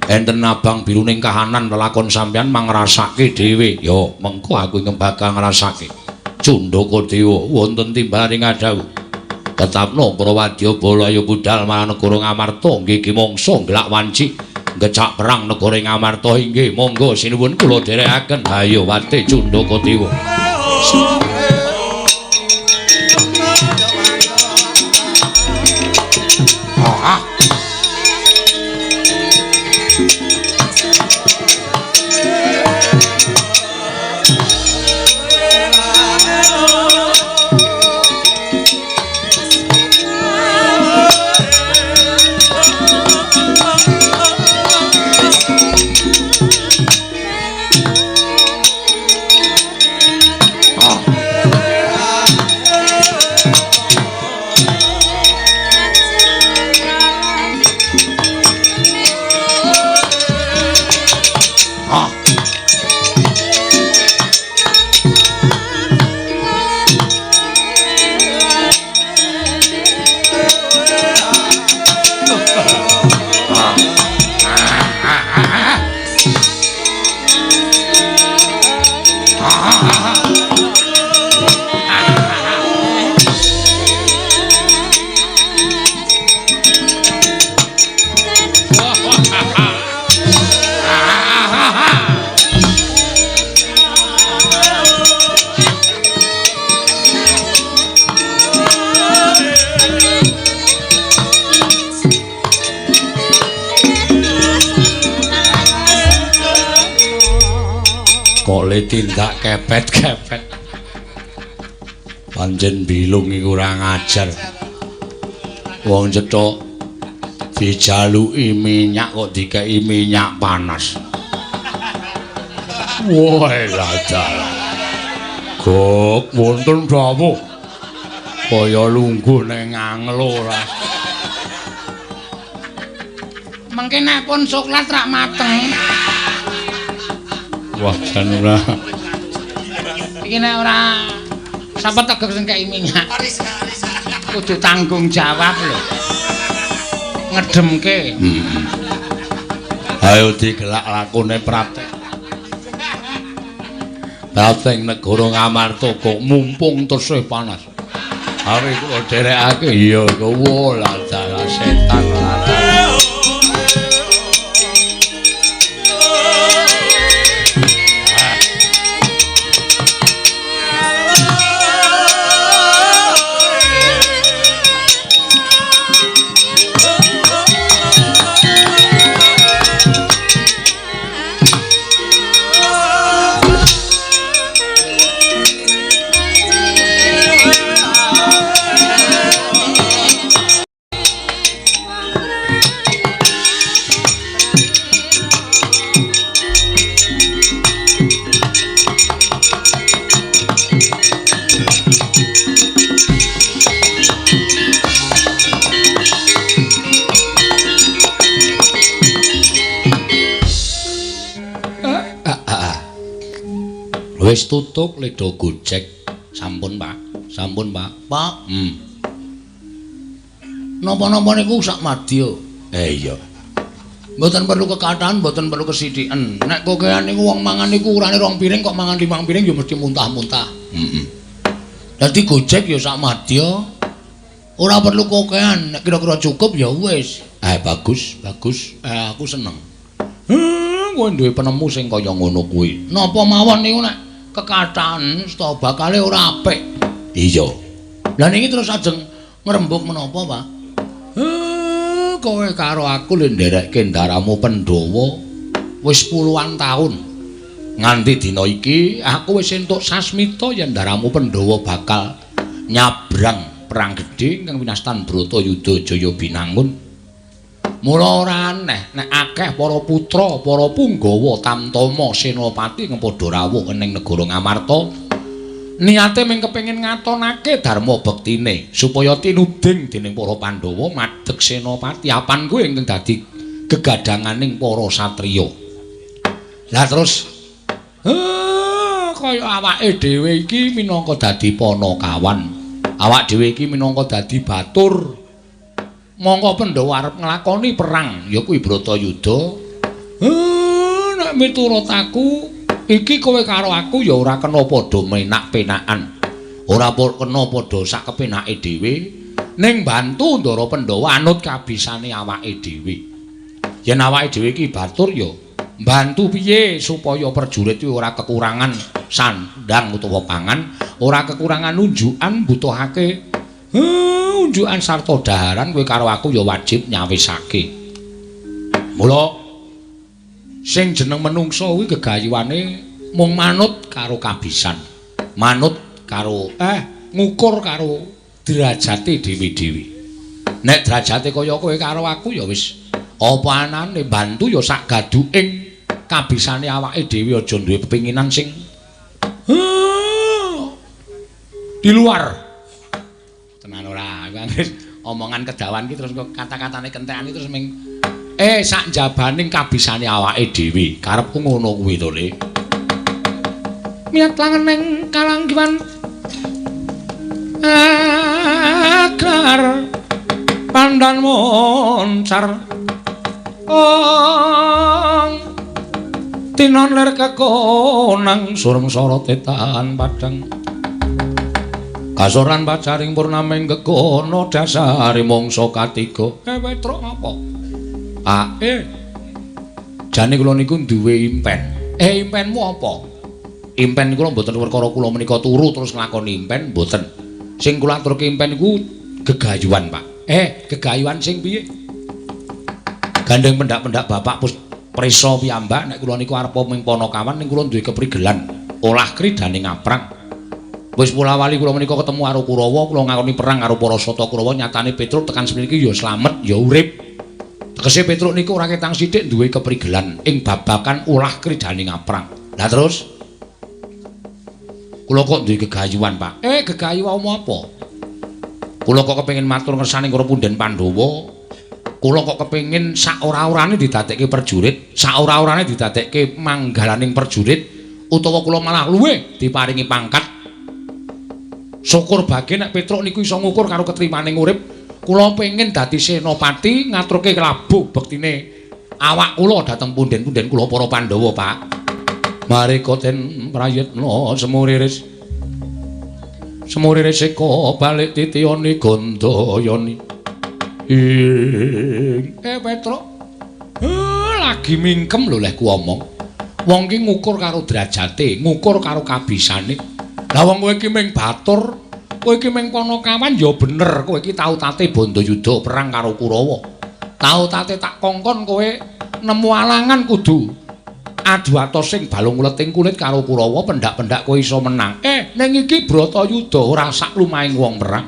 Enten abang biru ning kahanan lelakon sampeyan mang ngrasake dhewe. Ya mengko aku ingkang bakal ngrasake. Cundaka Dewa wonten timbaling adhawuh. Tetapno para wadyabala ayo budal marang negara Ngamarta nggih mangsa nglak wanci ngecak perang negara Ngamarta inggih monggo sinuwun kula dherekaken. Ayo wate Cundaka Dewa. Tindak kepet-kepet. Pancen bilung iku ora ngajar. Wong cethuk dijaluki minyak kok dikeki minyak panas. Wah, dalah. Gok wonten dawuh. Kaya lungguh ning angel ora. Mengke nek pun coklat rak mateng. Wah, jan ora. Iki nek ora sapa tegek sing kei minyak. Kudu tanggung jawab lho. Ngedemke. Ayo digelak lakone praktek. Praktek negara Ngamarta kok mumpung tesih panas. Awe kula dherekake iya kowe lah dalah setan lah. Wis tutup ledo gojek. Sampun, Pak. Sampun, Pak. Pak. Napa-napa niku sak madya. Iya. Mboten perlu kekathahan, mboten perlu kesithiken. Nek kokean niku wong mangan niku urane 2 piring kok mangan 5 piring ya mesti muntah-muntah. Heeh. Dadi gojek ya sak madya. Ora perlu kokean, nek kira-kira cukup ya wis. Bagus, bagus. Aku seneng. Kowe duwe penemu sing kaya ngono kuwi. Napa mawon niku nek kekathahan sta bakale ora apik. Iya. Lah niki terus ajeng ngrembug menapa, Pak? Kowe karo aku lho nderekke ndaramu Pandhawa wis puluhan taun. Nganti dina iki aku wis entuk sasmita yen ndaramu Pandhawa bakal nyabrang perang gedhe ingkang winastan Bratayuda Jaya Binangun. Mula ora aneh nek akeh para putra, para punggawa tamtama senopati ingkang padha rawuh ning negara Ngamarta. Niate mung kepengin ngatonake dharma bektine supaya tinuding dening para Pandhawa madeg senopati apan kuwi ingkang dadi gegadhanganing para satriya. Lah terus Kaya awake dhewe iki minangka dadi panakawan. Awak dhewe iki minangka dadi batur. Mongko Pandhawa arep nglakoni perang ya kuwi Bratayuda. Nek miturut aku iki kowe karo aku ya ora kena padha menak-penakan. Ora kena padha sak kepenake dhewe ning bantu Ndara Pandhawa anut kabisane awake dhewe. Yen awake dhewe iki batur ya bantu piye supaya prajurit kuwi ora kekurangan sandang utawa pangan, ora kekurangan unjukan butuhake unjukan sarta daharan kowe karo aku ya wajib nyawisake. Mula sing jeneng menungsa kuwi gegayuhane mung manut karo kabisan, manut karo ngukur karo derajate dhewe-dhewe. Nek derajate kaya kowe karo aku ya wis apa anane bantu ya sak gaduking kabisane awake dhewe, aja duwe pepinginan sing di luar. Tenan ora, omongan kedawan ki terus kata-katane kentekan iki terus ming sak njabaning kabisane awake dhewe. Karepku ngono kuwi to, Le. Miyat langeneng kalanggiwan agar pandan moncar ong tinon lir kekonang surem sorote tahan padang kasoran pacaring purnaming gegono dasare mangsa katiga. Petruk ngapa? Jane kula niku duwe impen. Impenmu apa? Impen kula mboten perkara kula menika turu terus nglakoni impen, mboten. Sing kula aturke impen niku gegayuhan, Pak. Gegayuhan sing piye? Gandeng pendak-pendak bapak prisa piyambak nek kula niku arep ming panakawan ning kula duwe keprigelan olah kridane ngaprang. Wis pula-wali kula menika ketemu karo Kurawa, kula ngakoni perang karo para sata Kurawa, nyatane Petruk tekan semene iki ya slamet, ya urip. Tegese Petruk niku ora ketang sithik duwe keprigelan ing babakan olah kridane ngaprang. Lah terus kula kok duwe gegayuhan, Pak. Gegayuhan apa? Kula kok kepengin matur ngersane karo punden Pandhawa. Kula kok kepengin sak ora-orane didadekke prajurit, sak ora-orane didadekke manggalaning prajurit, utawa kula malah luwih diparingi pangkat. Syukur bage nek Petruk niku iso ngukur karo ketrimaning urip. Kula pengin dadi senopati ngaturke labuh bektine awak kula dhateng punden-punden kula para Pandhawa, Pak. Mareka den prayitna semuriris. Semuriris eka balik titiyani Gandayani. Petruk. Lagi mingkem lho leh ku omong. Wong ki ngukur karo derajate, ngukur karo kabisane. Lah wong kowe iki ming batur, kowe iki ming panakawan ya bener, kowe iki tau tate Bandayuda perang karo Kurawa. Tau tate tak kongkon kowe nemu alangan kudu adu atos sing balung uleting kulit karo Kurawa, pendak-pendak kowe iso menang. Ning iki Bratayuda ora sak lumahing wong perang.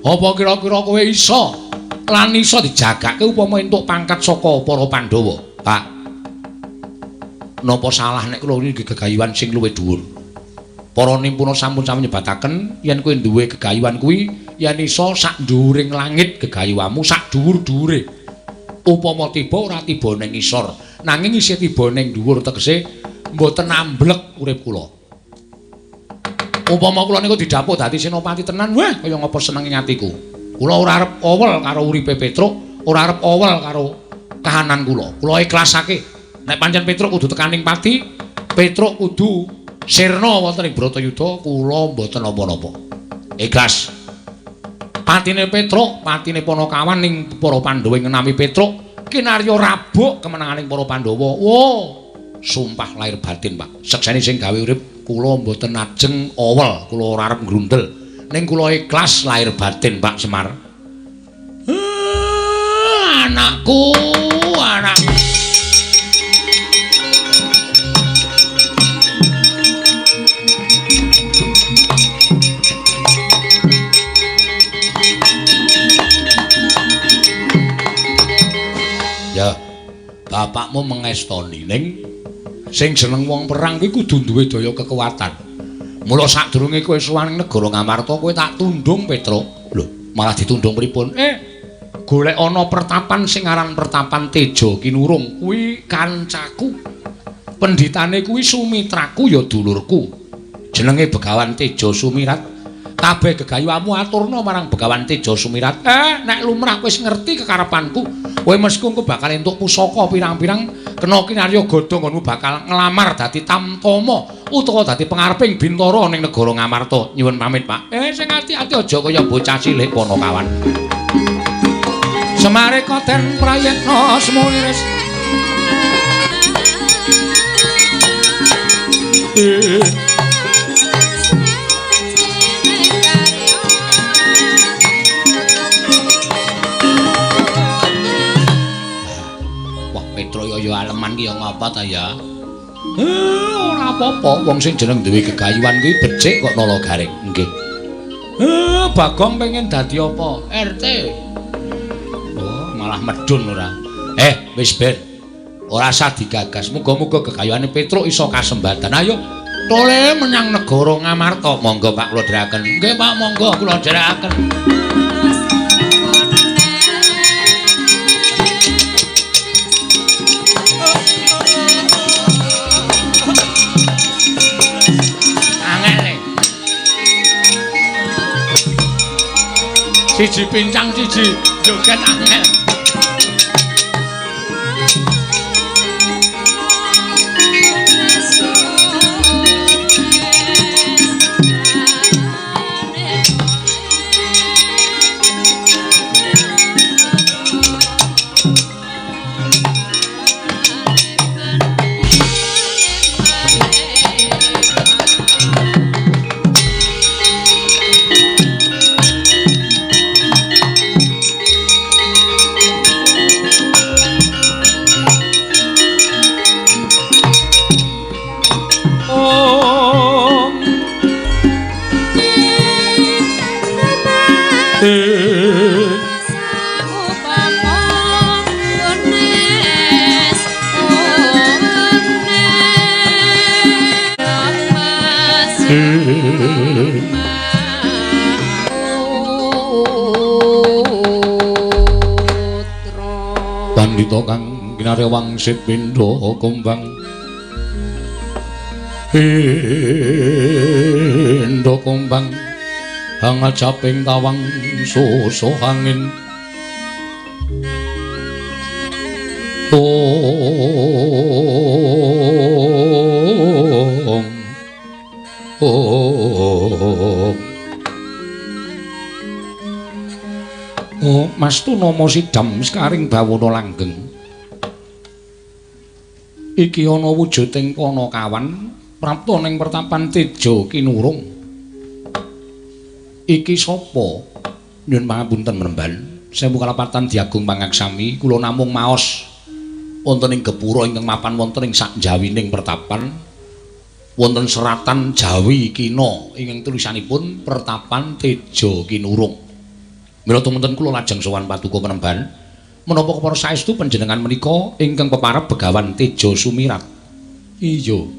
Apa kira-kira kowe iso lan iso dijagake upama entuk pangkat saka para Pandhawa, Pak? Napa salah nek kula niki gegayuhan sing luwih dhuwur? Para nimpuna sampun sami nyebataken yen kowe duwe gegayuhan kuwi yen iso sak dhuwuring langit gegayuhanmu sak dhuwur-dhuwure. Upama tiba ora tiba ning ngisor, nanging isih tiba ning dhuwur, tegese mboten amblek urip kula. Upama kula niku didhapuk dadi senopati tenan, wah kaya ngapa senenge atiku. Kula ora arep owel karo uripe Petruk, ora arep owel karo kahanan kula. Kula ikhlasake. Nek pancen Petruk kudu tekaning pati, Petruk kudu sirna wonten ing Bratayuda, kula mboten napa-napa. Ikhlas. Patine Petruk, patine panakawan ning para Pandhawa ngenami Petruk, kinarya rabuk kemenanganing para Pandhawa. Wo, sumpah lahir batin, Pak. Sekseni sing gawe urip kula mboten ajeng owel, kula ora arep ngrundel. Ning kula ikhlas lahir batin, Pak Semar. Anakku, anakku. Ya, bapakmu mengestoni ning sing jeneng wong perang kuwi kudu duwe daya kekuatan. Mula sadurunge kowe sowan ning negara Ngamarta kowe tak tundung, Petruk. Lho, malah ditundung pripun? Golek ana pertapan sing aran Pertapan Teja Kinurung kuwi kancaku. Pendhitane kuwi sumitraku ya dulurku. Jenenge Begawan Teja Sumirat. Kabeh gegayuhamu aturna marang Begawan Teja Sumirat. Nek lumrah wis ngerti kekarepanku, kowe mesti engko bakal entuk pusaka pirang-pirang kena kinarya godha nggonmu bakal nglamar dadi tamtama utawa dadi pengareping bintara ning negara Ngamarta. Nyuwun pamit, Pak. Sing ati-ati aja kaya bocah cilik Panakawan. Semare koten prayitna semuliris. Wah, Petro ya aleman ki ya ngapa ta ya? Ora apa-apa, wong sing jeneng duwe gegayuhan kuwi becik kok nala garing. Nggih. Bagong pengen dadi apa? RT. Oh, malah medun ora. Wis ben. Ora usah digagas. Muga-muga gegayuhane Petruk iso kasembatan. Ayo, tole menyang negara Ngamarta. Monggo Pak kula dherekaken. Nggih Pak, monggo kula dherekaken. Angel. Siji pincang siji joget angel. Pandita kang kinarya wangsit pindha kumbang pindha kumbang hangajaping tawang susuh angin. Ong ong. Oh, Mas Tunama sidam sekaring bawana langgeng. Iki ana wujuding Panakawan prapta ning pertapan Teja Kinurung. Iki sapa? Nyuwun pangapunten Mremban. Sewu kalapatan diagung pangaksami, kula namung maos wonten ing gepura ingkang mapan wonten ing sakjawining pertapan. Wonten seratan Jawi Kina ingkang tulisanipun Pertapan Teja Kinurung. Mila tumunten kula lajeng sowan Paduka Penemban, menapa kepara saestu panjenengan menika ingkang peparep Begawan Teja Sumirat? Iya.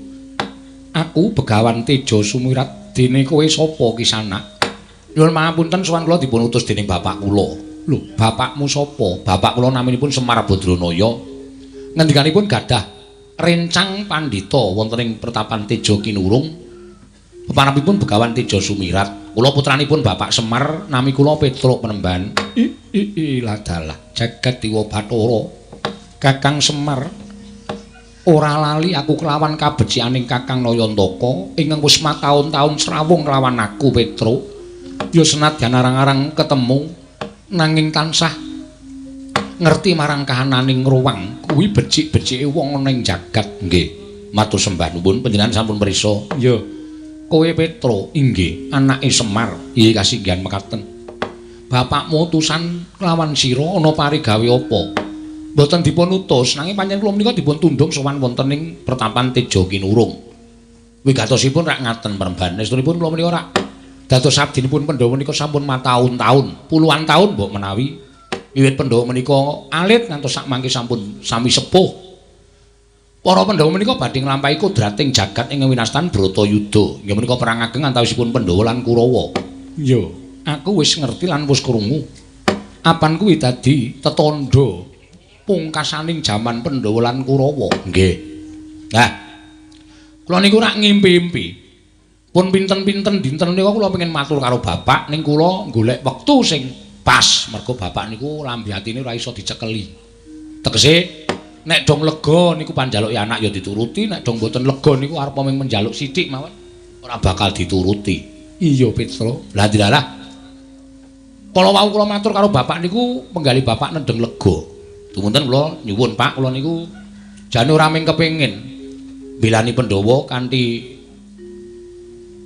Aku Begawan Teja Sumirat, dene kowe sapa Kisanak? Nyuwun pangapunten sowan kula dipun utus dening bapak kula. Lho, bapakmu sapa? Bapak kula naminipun Semar Badranaya. Ngendikanipun gadah rencang pandhita wonten ing Pertapan Teja Kinurung. Peparepipun Begawan Teja Sumirat. Kula putranipun Bapak Semar, nami kula Petruk Penemban. I ladalah jagat dewa Bathara. Kakang Semar, ora lali aku kelawan kabecikaning Kakang Nayantaka ingkang wis mataun-taun srawung kelawan aku Petruk. Ya senadyan arang-arang ketemu nanging tansah ngerti marang kahananing ruwang kuwi becik-becike wong ana ing jagat. Nggih, matur sembah nuwun panjenengan sampun prisa. Iya. Kowe Petro, inggih, anake Semar. Iya kasinggihan mekaten. Bapakmu utusan kelawan sira ana parigawe apa? Mboten dipun utus, nanging pancen kula menika dipun tundhung sowan wonten ing Pertapan Teja Kinurung. Wigatosipun rak ngaten Peremban. Estunipun kula menika rak dados abdinipun Pandhawa menika sampun mataun-taun, puluhan taun mbok menawi. Wiwit Pandhawa menika alit ngantos sakmangke sampun sami sepuh. Para Pandhawa menika badhe nglampahi kodrating jagat ing winastan Bratayuda. Inggih menika perang ageng antawisipun Pandhawa lan Kurawa. Iya, aku wis ngerti lan wis krungu. Apan kuwi dadi tetandha pungkasaning jaman Pandhawa lan Kurawa. Nggih. Nah, kula niku rak ngimpi-impi. Pun pinten-pinten dinten nika kula pengin matur karo bapak ning kula golek wektu sing pas mergo bapak niku lambe atine ora iso dicekeli. Tegese nek dong lega niku panjaluke anak ya dituruti, nek dong mboten lega niku arep mung menjaluk sithik mawon ora bakal dituruti. Iya Petro. Lah dilalah. Kala wau kula matur karo bapak niku penggalih bapak nendheng lega. Dumunten kula nyuwun Pak, kula niku jane ora mung kepengin mbelani Pandhawa kanthi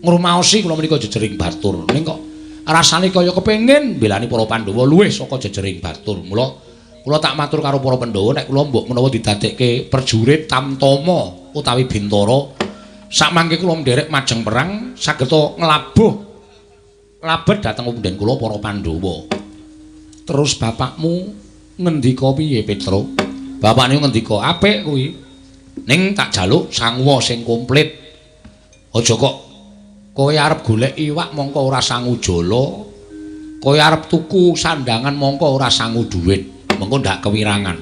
ngrumaosi kula menika jejering batur. Ning kok rasane kaya kepengin mbelani para Pandhawa luwih saka jejering batur. Mula kula tak matur karo para Pandhawa nek kula mbok menawa didadekke prajurit Tamtama utawi Bintara, sakmangke kula nderek majeng perang sageta nglabuh labet dhateng punden kula para Pandhawa. Terus bapakmu ngendika piye Petro? Bapak niku ngendika apik kuwi. Ning tak jaluk sanguwa sing komplit. Aja kok kowe arep golek iwak mongko ora sangu jala, kowe arep tuku sandangan mongko ora sangu dhuwit, mengko ndak kewirangan.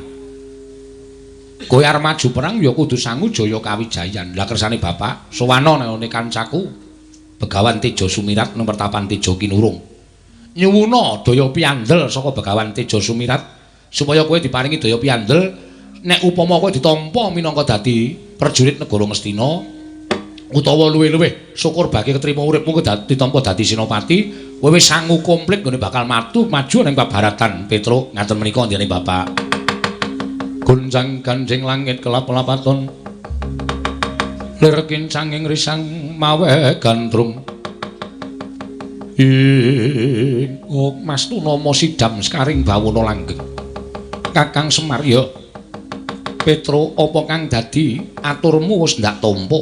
Kowe arep maju perang ya kudu sangu jaya kawijayan. Lah kersane bapak sowana nang kancaku Begawan Tejo Sumirat nang pertapan Tejo Kinurung. Nyuwuna daya piandel saka Begawan Tejo Sumirat supaya kowe diparingi daya piandel nek upama kowe ditampa minangka dadi prajurit negara Ngastina utawa luwih-luwih syukur bagi ketrima uripmu ditampa dadi senopati, kowe wis sangu komplit nggone bakal maju ning pabaratan Petro. Ngaten menika ndene bapak. Goncang ganjing langit kelap-lapaton lir kincanging risang mawe gandrung ing Mas Tunama sidam sekaring bawana langgeng. Kakang Semar ya Petro, apa kang dadi aturmu wis ndak tampa?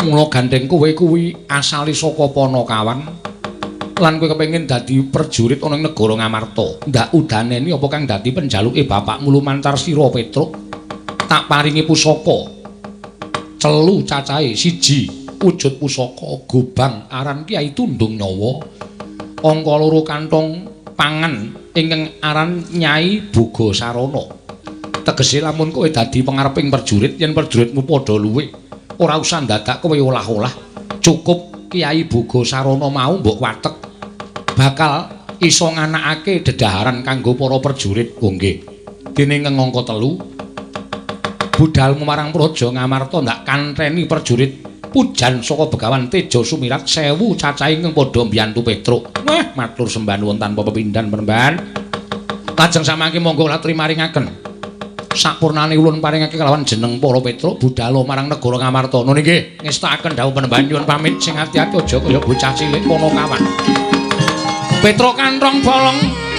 Mula gandeng kowe kuwi asale saka Panakawan lan kowe kepengin dadi prajurit ana ing negara Ngamarta. Ndak udaneni apa kang dadi penjaluke bapakmu lumantar sira Petro? Tak paringi pusaka celu cacahe siji wujud pusaka gobang aran Kyai Tundung Nyawa, angka loro kantong pangan ingkang aran Nyai Boga Sarana. Tegese lamun kowe dadi pengareping prajurit, yen prajuritmu padha luwe ora usah ndadak kowe olah-olah, cukup Kyai Boga Sarana mau mbok watek bakal iso nganakake dedaharan kanggo para prajurit. Oh nggih. Dene ing angka 3 budalmu marang Praja Ngamarta ndak kantheni prajurit pujan saka Begawan Tejo Sumirat 1000 cacahe ingkang padha mbiyantu Petruk. Wah, matur sembah nuwun tanpa pepindhan Panembahan. Lajeng samangke monggo latri maringaken sapurnane ulun paringake kelawan jeneng para Petruk budala marang negara Ngamarta. Nun nggih, ngestakaken dawuh Panembahan nyuwun pamit sing ati-ati aja kaya bocah cilik Panakawan. Petruk kanthong bolong.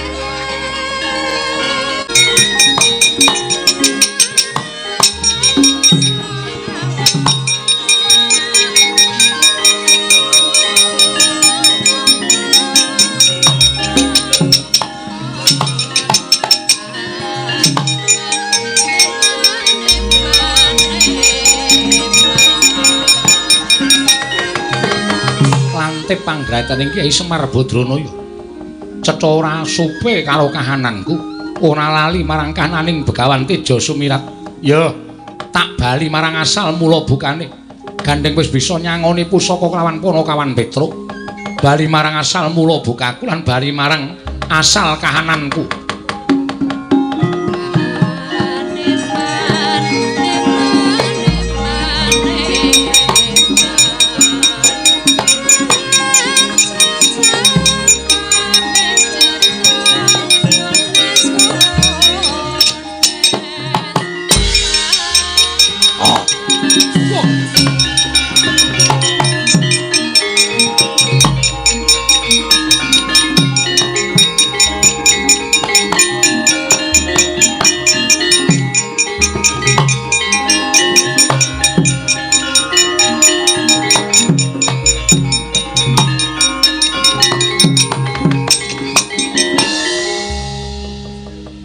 Panggraitaning Kyai Semar Badranaya cetha ora supe karo kahananku, ora lali marang kahananing Begawan Tejo Sumirat. Ya tak bali marang asal mula bukane. Gandeng wis bisa nyangoni pusaka kelawan Panakawan Petruk. Bali marang asal mula bukaku lan bali marang asal kahananku.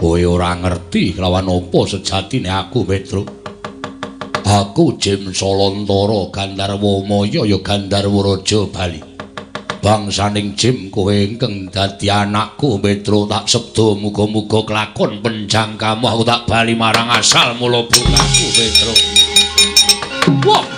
Kowe ora ngerti kelawan apa sejatine aku, Petruk. Aku Jim Salantara Gandharwa Maya ya Gandharwa Raja Bali. Bangsaning Jim kowe ingkang dadi anakku, Petruk, tak sebda muga-muga kelakon penjangkamu aku tak bali marang asal mula bukaku, Petruk. Wah.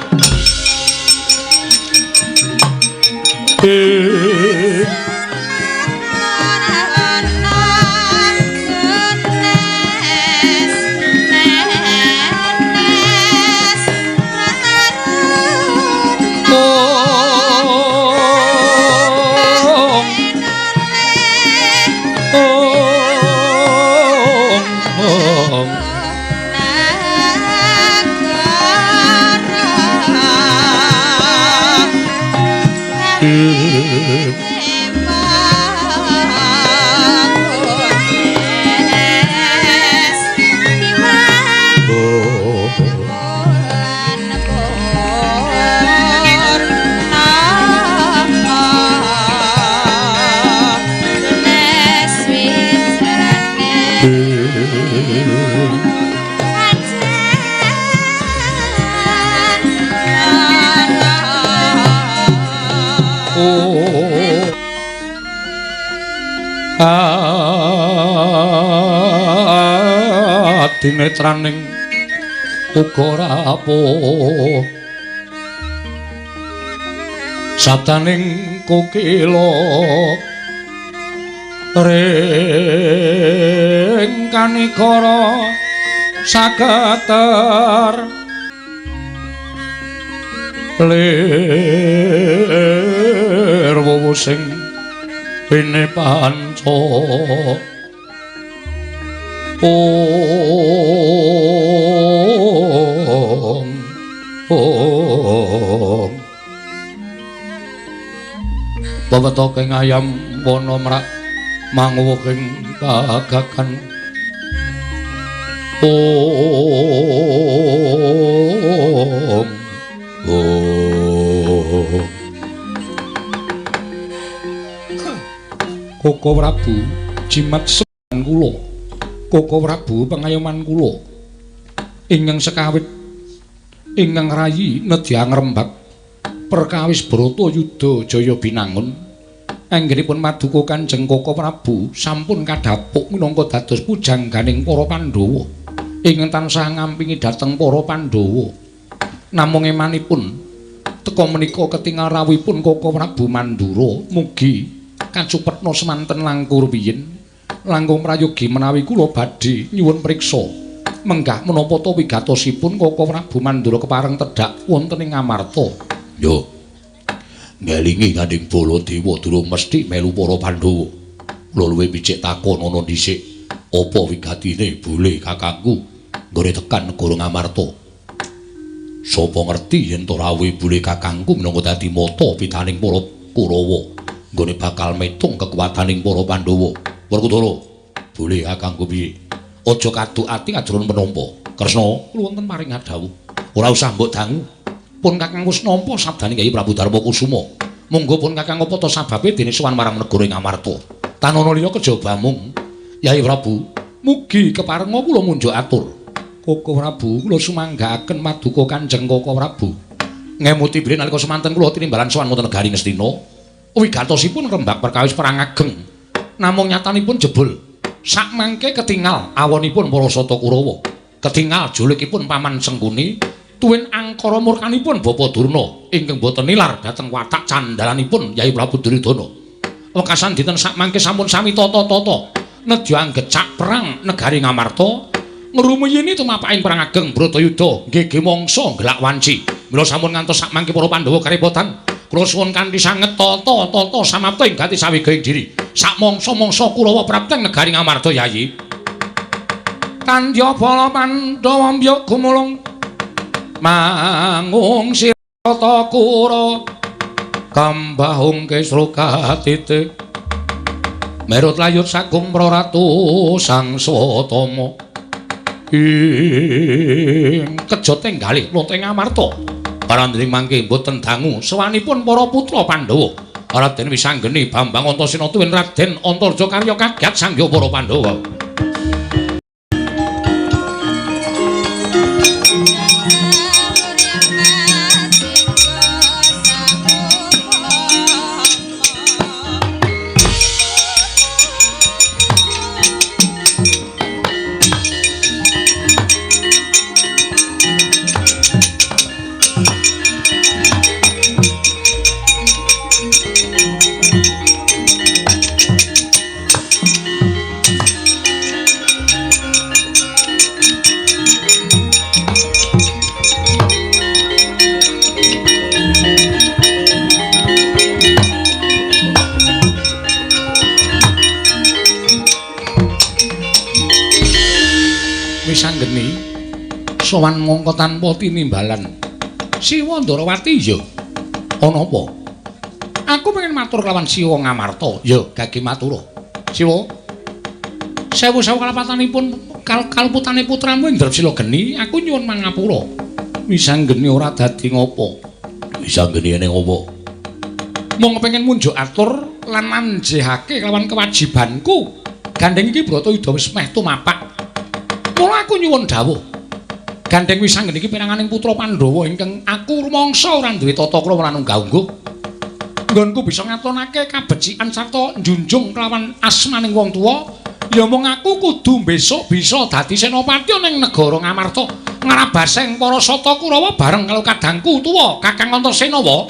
Dinetraning uga rapuh sabdaning kokila ring kanikara sageter lir wowo sing bene panca. Om Om Pawetoking ayam wana mrak manguwuhing pagagan. Om Om Koko Prabu jimat sepan kula. Koko Prabu pengayoman kula ingkang sekawit ingkang rayi nedya ngrembak perkawis Bratayuda Jaya Binangun anggenipun maduka Kanjeng Koko Prabu sampun kadhapuk minangka dados pujangganing para Pandhawa ingkang tansah ngampingi dhateng para Pandhawa. Namung emanipun teka menika ketingal rawuhipun Koko Prabu Mandura mugi kacupetna semanten langkung rumiyin. Langkung prayogi menawi kula badhe nyuwun priksa menggah menapa ta wigatosipun Koko Prabu Mandura kepareng tedhak wonten ing Amarta. Yo ngelingi Gandeng Baladewa durung mesti melu para Pandhawa. Kula luwih picik takon ana dhisik apa wigatine bule kakangku nggone tekan negara Ngamarta. Sapa ngerti yen to rawuhe bule kakangku minangka dadi mata pitaning para Kurawa nggone bakal metung kekuataning para Pandhawa. Werkudara, boleh kakangku piye? Aja kaduk ati ajroning penampa. Kresna, kula wonten paring dhawuh. Ora usah mbok dangu. Pun kakang wis nampa sabdane Kyai Prabu Darma Kusuma. Monggo pun kakang apa ta sababe dene sowan marang negara Ngamarta. Tanana liya kejaba mung Kyai Prabu, mugi keparenga kula munjuk atur. Koko Prabu, kula sumanggaaken maduka Kanjeng Koko Prabu. Ngemuti bilih nalika semanten kula tinimbalan sowan wonten negari Ngastina. Wigatosipun rembag perkawis perang ageng. Namung nyatanipun jebul sakmangke ketingal awonipun para Sata Kurawa, ketingal julikipun Paman Sengkuni tuwin angkara murkanipun Bapa Durna ingkang boten nilar dhateng watak candhalanipun Yai Prabu Duryudana. Wekasan dinten sakmangke sampun sami tata-tata nedya anggecak perang negari Ngamarta ngrumiyini tumapaking perang ageng Bratayuda nggege mangsa nggelak wanci. Mila sampun ngantos sakmangke para Pandhawa karepotan. Kula suwun kanthi sanget tata-tata samapta ing gati sawiga ing diri. Sakmangsa-mangsa Kurawa prapteng negari Ngamarta Yayi. Kandya bala Pandhawa mbyuk gumulung mangung sirata Kura kambahung kesra katite merut layut sagung praratu Sang Swatama ing kejote galih loteng Ngamarta. Parandring mangke mboten dangu sowanipun para putra Pandhawa. Raden Wisanggeni Bambang Antasena tuwin Raden Antarja karya kagat sangya para Pandhawa. Sowan mongko tanpa tinimbalan. Siwa Ndarawati ya. Ana apa? Aku pengen matur kelawan Siwa Ngamarta. Ya, gage matura. Siwa. Sewu-sewu kalapatanipun kaluputane putramu Indrasila geni, aku nyuwun mangapura. Wisanggeni ora dadi ngopo? Wisanggeni ene ngopo? Mung pengen munjuk atur lan manjehake kelawan kewajibanku. Gandeng iki Bratayuda wis meh tumapak. Mula aku nyuwun dawuh. Gandeng Wisanggeni iki piranganing putra Pandhawa ingkang aku rumangsa ora duwe tata krama lan unggah-ungguh. Nggonku bisa ngatonake kabecikan sarta njunjung kelawan asmaning wong tuwa, ya mung aku kudu besok bisa dadi senopati ning negara Ngamarta, ngrabaseng para sata Kurawa bareng karo kadangku tuwa Kakang Antasena wa.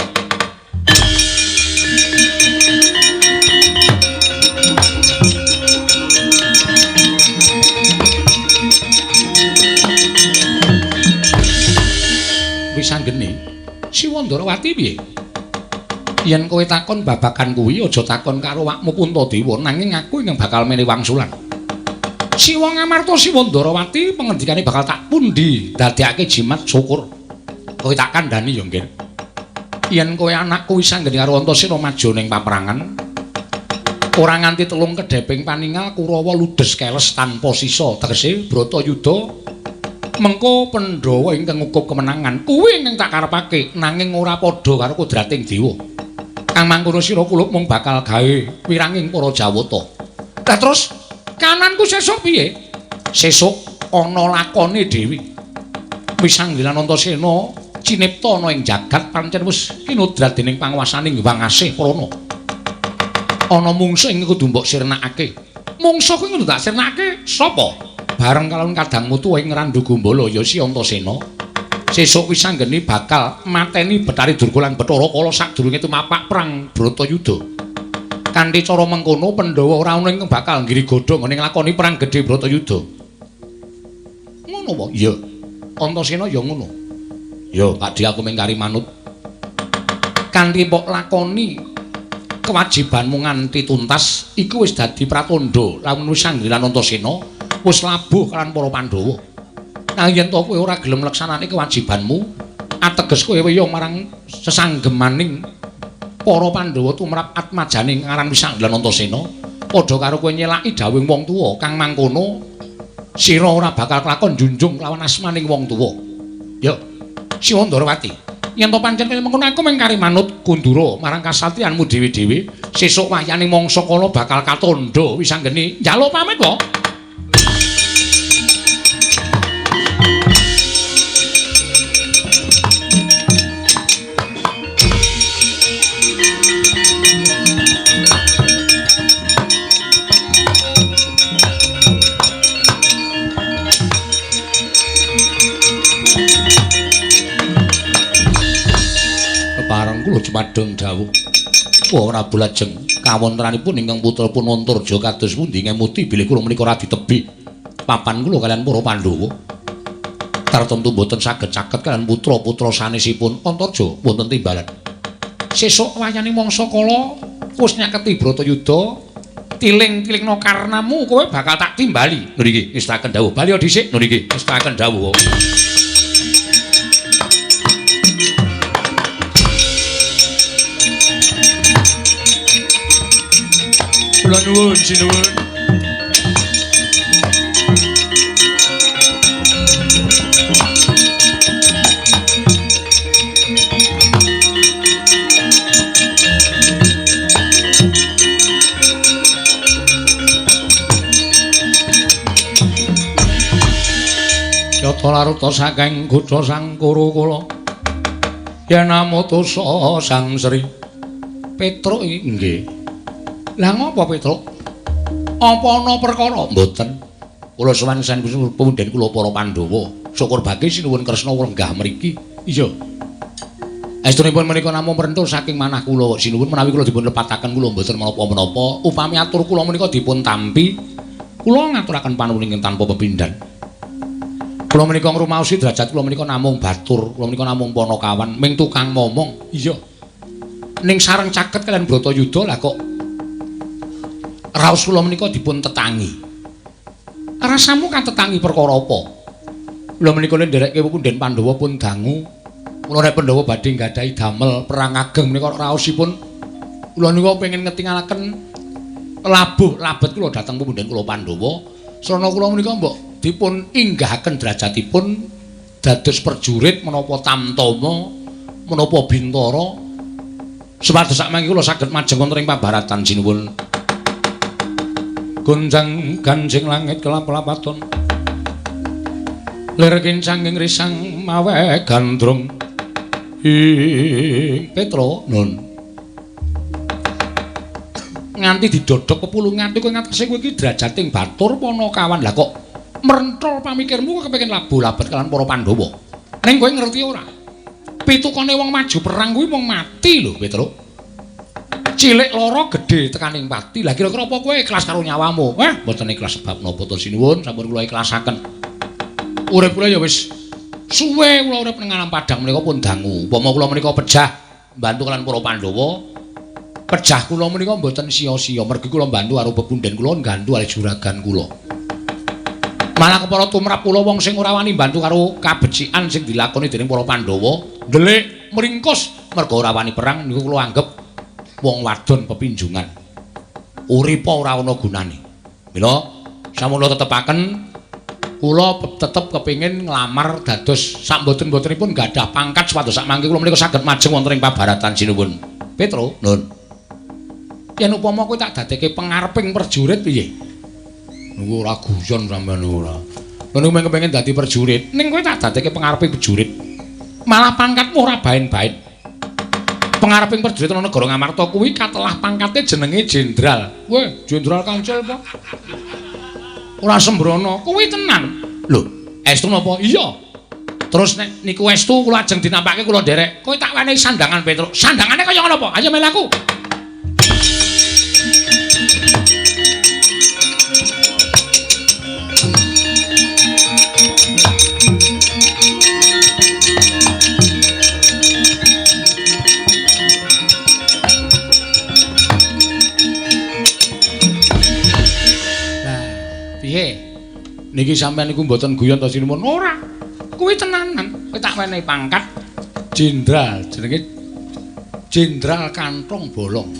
Wisanggeni, Siwa Ndarawati piye? Yen kowe takon babagan kuwi aja takon karo awakmu Puntadewa, nanging aku ingkang bakal menehi wangsulan. Siwa Ngamarta Siwa Ndarawati pengendikane bakal tak pundi dadekake jimat syukur. Kowe tak kandhani ya, Nggir. Yen kowe anakku Wisanggeni karo Antasena maju ning paperangan, ora nganti telung kedheping paningal Kurawa ludes keles tanpa sisa, tegese Bratayuda mengko Pandhawa ingkang ngukup kemenangan kuwi ingkang tak karepake, nanging ora padha karo kodrating dewa. Kang mangkono sira kulup mung bakal gawe wiranging para Jawata. Lah terus kananku sesuk piye? Sesuk ana lakone dhewe. Wisanggeni lan Antasena cinipta ana ing jagat pancen wis kinodrat dening panguwasaning Hyang Asih Prana. Ana mungsuh ing kudu mbok sirnakake. Mungsuh kuwi kudu tak sirnakake sapa? Bareng kalawan kadangmu tuwa ing Randhu Gumbala ya si Antasena. Sesuk Wisanggeni bakal mateni Bathari Durga lan Bathara Kala sadurunge tumapak perang Bratayuda. Kanthi cara mengkono Pandhawa ora ana ingkang bakal nggiri godha nggone nglakoni perang gedhe Bratayuda. Ngono wae? Iya. Antasena ya ngono. Ya, Pakdhe aku mung kari manut. Kanthi mbok lakoni kewajibanmu nganti tuntas iku wis dadi pratandha lamun Wisanggeni lan Antasena wis labuh kalawan para Pandhawa. Nanging yen to kowe ora gelem nglaksanakake kewajibanmu, ateges kowe weyung marang sesanggemaning para Pandhawa tumrap atmajane ngaran Wisanggeni lan Antasena, padha karo kowe nyelaki dawuhing wong tuwa kang mangkono sira ora bakal kelakon njunjung lawan asmaning wong tuwa. Ya, Siwa Ndarawati, yen to pancen kaya mengkono aku mung kari manut kundura marang kasatriyanmu dhewe-dhewe, sesuk wahyaning mangsa kala bakal katandha Wisanggeni. Njaluk pamit wae. Kula jumadeng dawuh. Wah, Prabu lajeng kawontenanipun ingkang putra pun Antarja kados pundi ngemuti bilih kula menika radi tebih papan kula kaliyan para Pandhawa. Tartemtu mboten saged caket kaliyan putra-putra sanesipun Antarja wonten timbalan. Sesuk wayane mangsa kala wis nyaketi Bratayuda, tiling-tilingna karnamu kowe bakal tak timbali. Ngriki ngestaken dawuh. Bali dhisik ngriki ngestaken dawuh. Kula nuwun sinuwun. Yata laruta saking kutha Sang Kuru kula yen amutusa Sang Sri Petruk iki nggih. Lah ngopo Petruk? Apa ana perkara? Mboten. Kula sowan sampun kula para Pandhawa. Syukur bagi sinuwun Kresna lenggah mriki. Iya. Estunipun menika namung prentul saking manah kula sinuwun menawi kula dipun lepataken kula mboten menapa-menapa. Upami atur kula menika dipun tampi, kula ngaturaken panuwun ingkang tanpa pepindhan. Kula menika ngrumaosi derajat kula menika namung batur, kula menika namung panakawan, ming tukang momong. Iya. Ning sareng caket kaliyan Bratayuda lah kok raos kula menika dipun tetangi. Rasamu katetangi perkara apa? Kula menika ndereke punden Pandhawa pun dangu. Kula nek Pandhawa badhe nggadahi damel perang ageng menika raosipun kula nika pengin ngetingalaken labuh labet kula dhateng punden kula Pandhawa. Srana kula menika mbok dipun inggahaken derajatipun dados prajurit menapa tamtama menapa bintara supados sakmangke kula saged majeng wonten ing pabaratan sinuwun. Gonjang ganjing langit kelap-lapaton lir kincanging risang mawe gandrung ing Petro nun nganti didodok pepulungan kowe ngatasé kowe iki derajating batur Panakawan. Lah kok mrenthol pamikirmu kowe kepengin labuh labet kalian para Pandhawa. Ning kowe ngerti ora? Pitukane wong maju perang kuwi mung mati lho, Petro. Cilik lara gedhe tekaning pati. Lah kira-kira apa kowe ikhlas karo nyawamu? Mboten ikhlas sebab napa to sinuwun, sampun kula ikhlasaken. Urip kula ya wis suwe kula urip ning alam padang menika pun dangu. Upama kula menika pejah mbantu kalian para Pandhawa, pejah kula menika mboten sia-sia mergi kula mbantu karo pepunden kula nggantu karo juragan kula. Malah kepara tumrap kula wong sing ora wani mbantu karo kabecikan sing dilakoni dening para Pandhawa, ndelik mringkus merga ora wani perang niku kula anggep wong wadon pepinjungan. Uripa ora ana gunane. Mila sampun kula tetepaken kula tetep kepengin nglamar dados sak mboten-mbotenipun gadah pangkat supados sak mangke kula menika saged majeng wonten ing pabaratan sinuwun. Petro, nun. Yen upama kowe tak dadekke pengareping prajurit piye? Niku ora guyon sampean ora. Lha niku kepengin dadi prajurit, ning kowe tak dadekke pengareping prajurit. Malah pangkatmu ora baen-baen. Pengareping prajurit ana negara Ngamarta kuwi katelah pangkate jenenge jenderal. Weh, jenderal kancil apa? Ora sembrono, kuwi tenan. Lho, estu napa? Iya. Terus nek niku estu kula ajeng dinampake kula nderek. Kowe tak wenehi sandangan Petro. Sandangane kaya ngono apa? Ayo melu aku. Niki sampean niku mboten guyon to sinuwun? Ora. Kuwi tenanan. Kowe tak wenehi pangkat jenderal, jenenge Jenderal Kantong Bolong.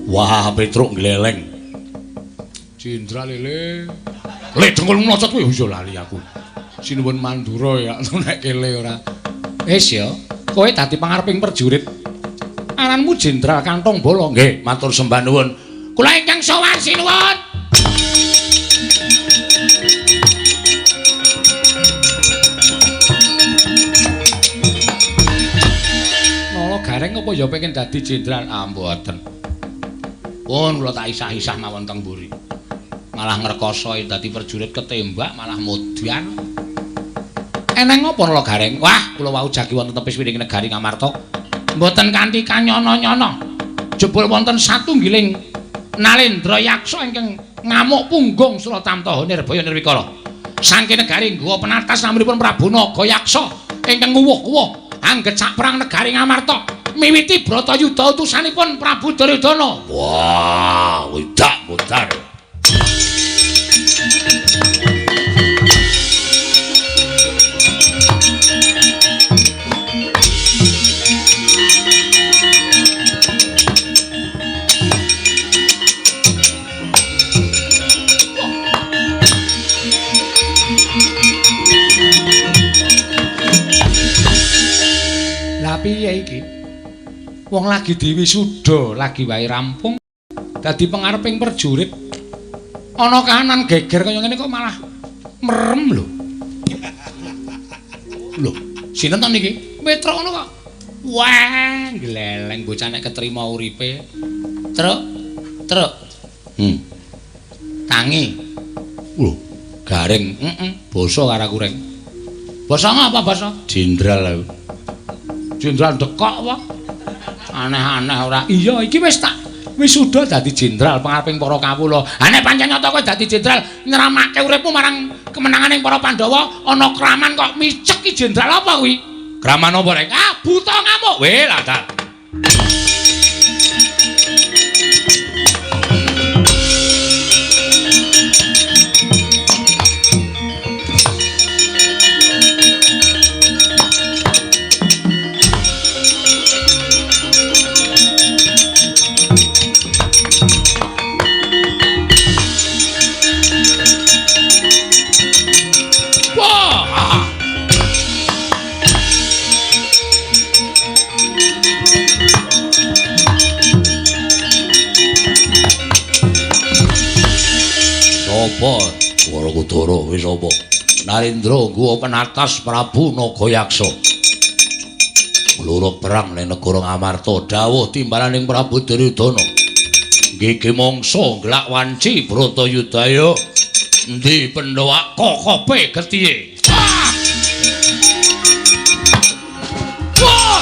Wah, Petruk gleleng. Jenderal lele. Le dengkul mlocot kuwi yo lali aku. Sinuwun Mandura ya nek kele ora. Wis ya, kowe dadi pangareping prajurit. Aranmu Jenderal Kantong Bolong. Nggih, matur sembah nuwun. Kula ingkang sowan sinuwun. Gareng apa ya pengen dadi jenderal? Ah mboten. Pun kula tak isah-isah mawon teng mburi. Malah ngrekoso dadi prajurit ketembak malah modyan. Eneng apa Nala Gareng? Wah, kula wau jagi wonten tepis wiring negari Ngamarta. Mboten kanthi kanyono-nyono. Jebul wonten satunggiling Nalendra Yaksa ingkang ngamuk punggung Suratamtaha Nirbaya Nirwikara. Saking negari Gowa Penatas namanipun Prabu Naga Yaksa ingkang nguwuh-uwuh angget sak perang negari Ngamarta. Miwiti Bratayuda utusanipun Prabu Duryudana. Wah, wedak modar. Lah piye iki? Wong lagi diwisuda, lagi wae rampung dadi pengareping prajurit. Ana kahanan geger kaya ngene kok malah merem lho. Lho, sinten to niki? Petruk ngono kok. Wah, gleleng bocah nek ketrima uripe. Truk, truk. Tangi. Lho, garing. Heeh, basa karo aku reng. Basa ngapa basa? Jenderal aku. Jenderal dekok apa? Aneh-aneh ora. Iya, iki wis tak wisuda dadi jenderal pangareping para kawula. Ha nek pancen nyata kowe dadi jenderal nyramake uripmu marang kemenanganing para Pandhawa, ana kraman kok micek ki jenderal apa kuwi? Kraman apa rek? Ah, buta ngamuk. Weh, lah ta. Sapa? Werkudara wis apa? Narendra ngguwa penatas Prabu Nagayaksa. Ngluruk perang ning negara Ngamarta, dawuh timbalaning Prabu Duryudana. Nggih mangsa nglak wanci Bratayuda ya. Endi Pandhawa kokope getihe? Wah!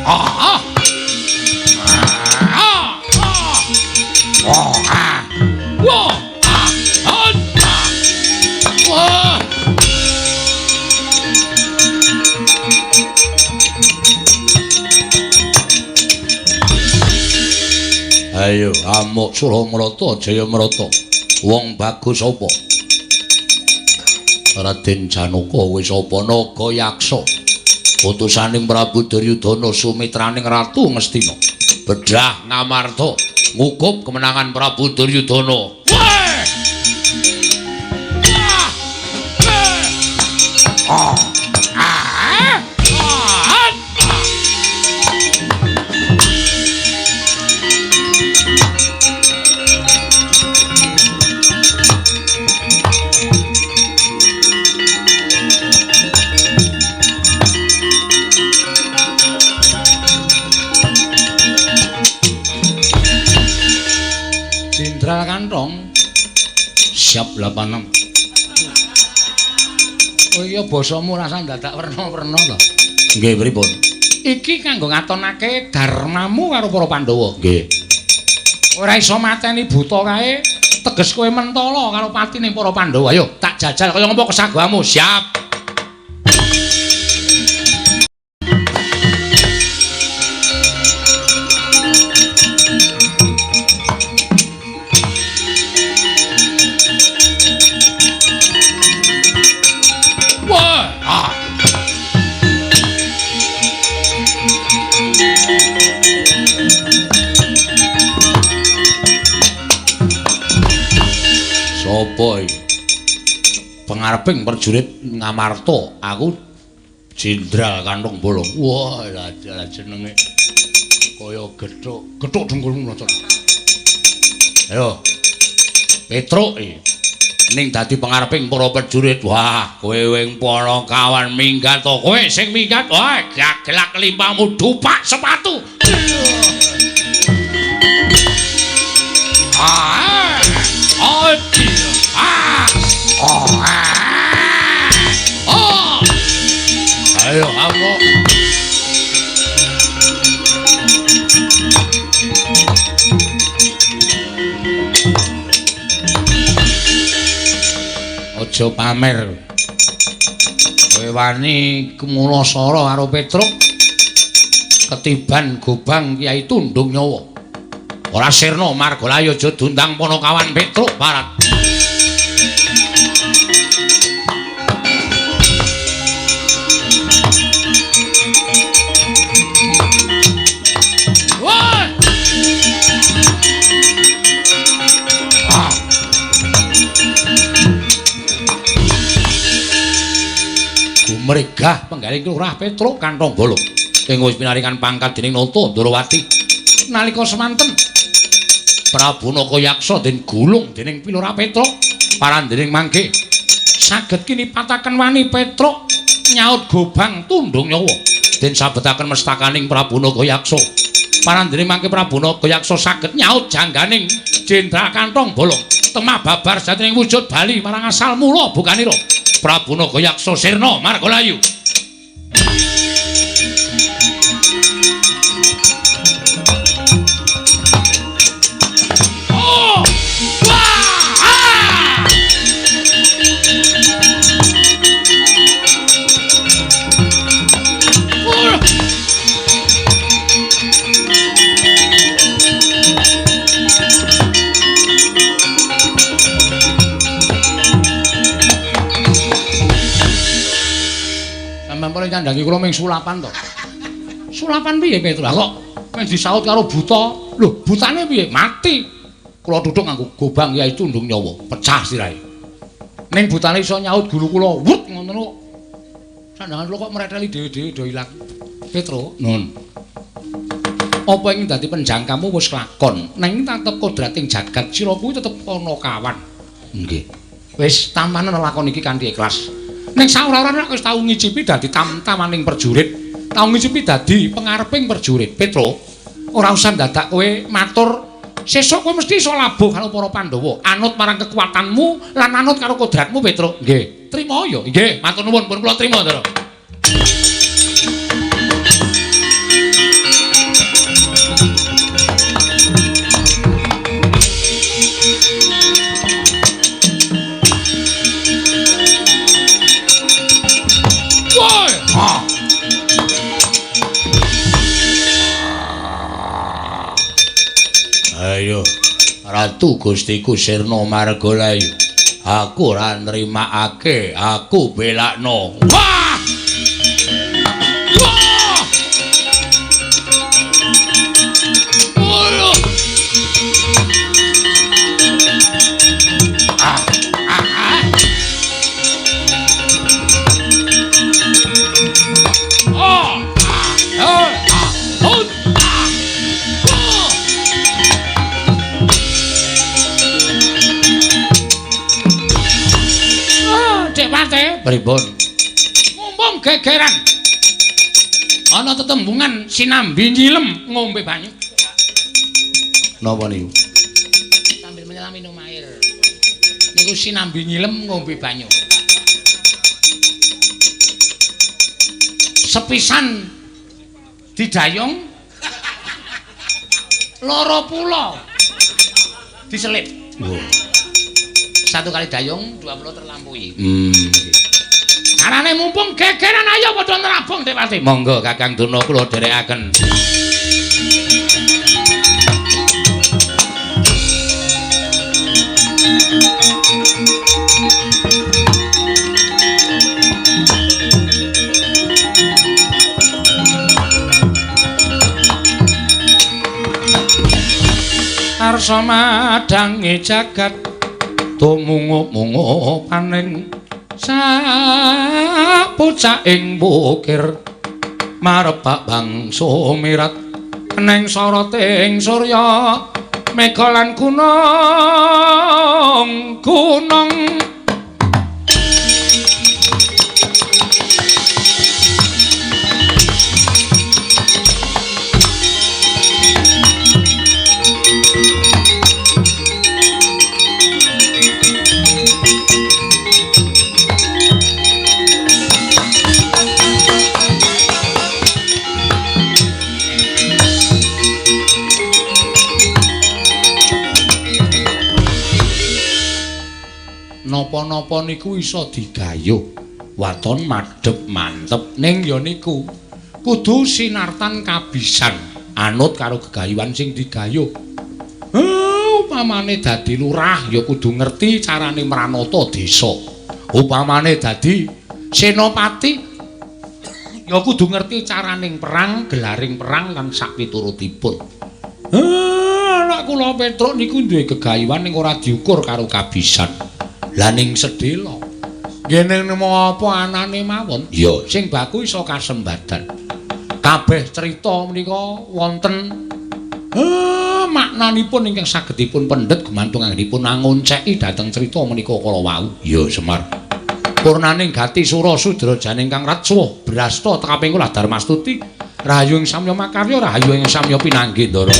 Ah! Ah! Ah! Ah! Wah! Ah! Wah! Ayo amuk Suramrata Jayamrata. Wong bagus apa? Raden Janaka wis apa Nagayaksa. Utusaning Prabu Duryudana sumitraning Ratu Ngastina. Bedah Ngamarta ngukup kemenangan Prabu Duryudana. Weh! Ah! Ah! Ah! Jenderal Kantong siap 86. Oh iya basamu rasa dadak werna-werna to. Nggih pripun? Iki kanggo ngatonake dharmamu karo para Pandhawa. Nggih. Ora iso mateni buta kae, teges kowe mentala karo patine para Pandhawa. Ayo tak jajal kaya ngopo kesagoamu. Siap. Sapa iki? Pengareping prajurit Ngamarta, aku Jenderal Kantong Bolong. Wah, lah jenenge kaya gethuk, gethuk dengkulmu mlocot. Ayo. Petruk iki. Ning dadi pengareping para prajurit. Wah, kowe wing para kawan minggat to. Kowe sing minggat, wah, gagelak limpamu dupak sepatu. Ah! Oh, ah! Oh, ah! Oh! Ayo, kamu. Aja pamer. Kowe wani kumulasara karo Petruk. Ketiban gobang Kyai Tundung Nyawa. Ora sirna margalayu aja diundang Panakawan Petruk Barat. Wah! Ah. Gumregah penggaling Lurah Petruk Kantong Bolong ing wis pinaringan pangkat dening Nata Ndorowati. Nalika semanten Prabu Nagayaksa den gulung dening Pilurah Petruk parandening mangke saged kinipataken wani Petruk nyaut gobang tundung nyawa den sabetaken mestakaning Prabu Nagayaksa parandening mangke Prabu Nagayaksa saged nyaut jangganing Jenderal Kantong Bolong temah babar sejatining wujud bali marang asal mula bukanira Prabu Nagayaksa sirna margalayu. Sampeyan nyandhangi kula ming sulapan to. Sulapan piye Petruk? Kok mung disaut karo buta. Lho, butane piye? Mati. Kula duduk nganggo gobang Kyai Tundung Nyawa, pecah sirahe. Ning butane iso nyaut gulu kula, wut ngono kok. Sandangan kula kok mreteli dhewe-dhewe do ilang. Petro, nun. Apa ing dadi penjangkamu wis lakon, nanging tetep kodrating jagat sira kuwi tetep ana kawan. Nggih. Wis tampanen lakon iki kanthi ikhlas. Ning saora-ora nek wis tau ngicipi dadi tamtamaning perjurit, tau ngicipi dadi pengareping perjurit. Petro, ora usah dadak kowe matur sesuk kowe mesti iso labuh karo para Pandhawa. Anut marang kekuatanmu lan anut karo kodratmu, Petro. Nggih. Trima ya. Nggih, matur nuwun pun kula trima, Ndara. Woi, ha. Ayo, Ratu Gustiku Sirna Margalayu. Aku ora nrimakake, aku belakno. Wah! Wah! Ayo. Ah, ah, ah. Oh, ah, ah, oh, ah. Oh. Cek Pate, Pripun? Mumpung gegeran. Ana tetembungan sinambi nyilem ngombe banyu. Napa niku? Sambil menyelam minum air. Niku sinambi nyilem ngombe banyu. Sepisan didayung loro pulo diselip. Wah. Satu kali dayung, dua pulau terlampaui. Carane mumpung gegeran ayo padha nerabong Dek Pati. Monggo Kakang Durna kula dherekaken. Arsa madhange jagat tumungup-mungup paning sapucaking bukir marebak bangsa mirat neng soroting surya mega lan gunung gunung. Napa-napa niku iso digayuh waton madhep mantep ning ya niku kudu sinartan kabisan anut karo gegayuhan sing digayuh. Upamane dadi lurah ya kudu ngerti carane mranata desa. Upamane dadi senopati ya kudu ngerti caraning perang, gelaring perang lan sakpiturutipun. Lak kula Petruk niku duwe gegayuhan ning ora diukur karo kabisan. Lah ning sedhela nggih nemu apa anane mawon ya sing baku iso kasembadan. Kabeh crita menika wonten maknanipun ingkang saged dipun pendhet gumantung anggenipun angonceki dhateng crita menika kala wau. Ya Semar. Purnaning gati sura sudra janing kang ratsuwa brasta tekaping kula Darmastuti rahayu ing samya makarya rahayu ing samya pinanggih Ndara.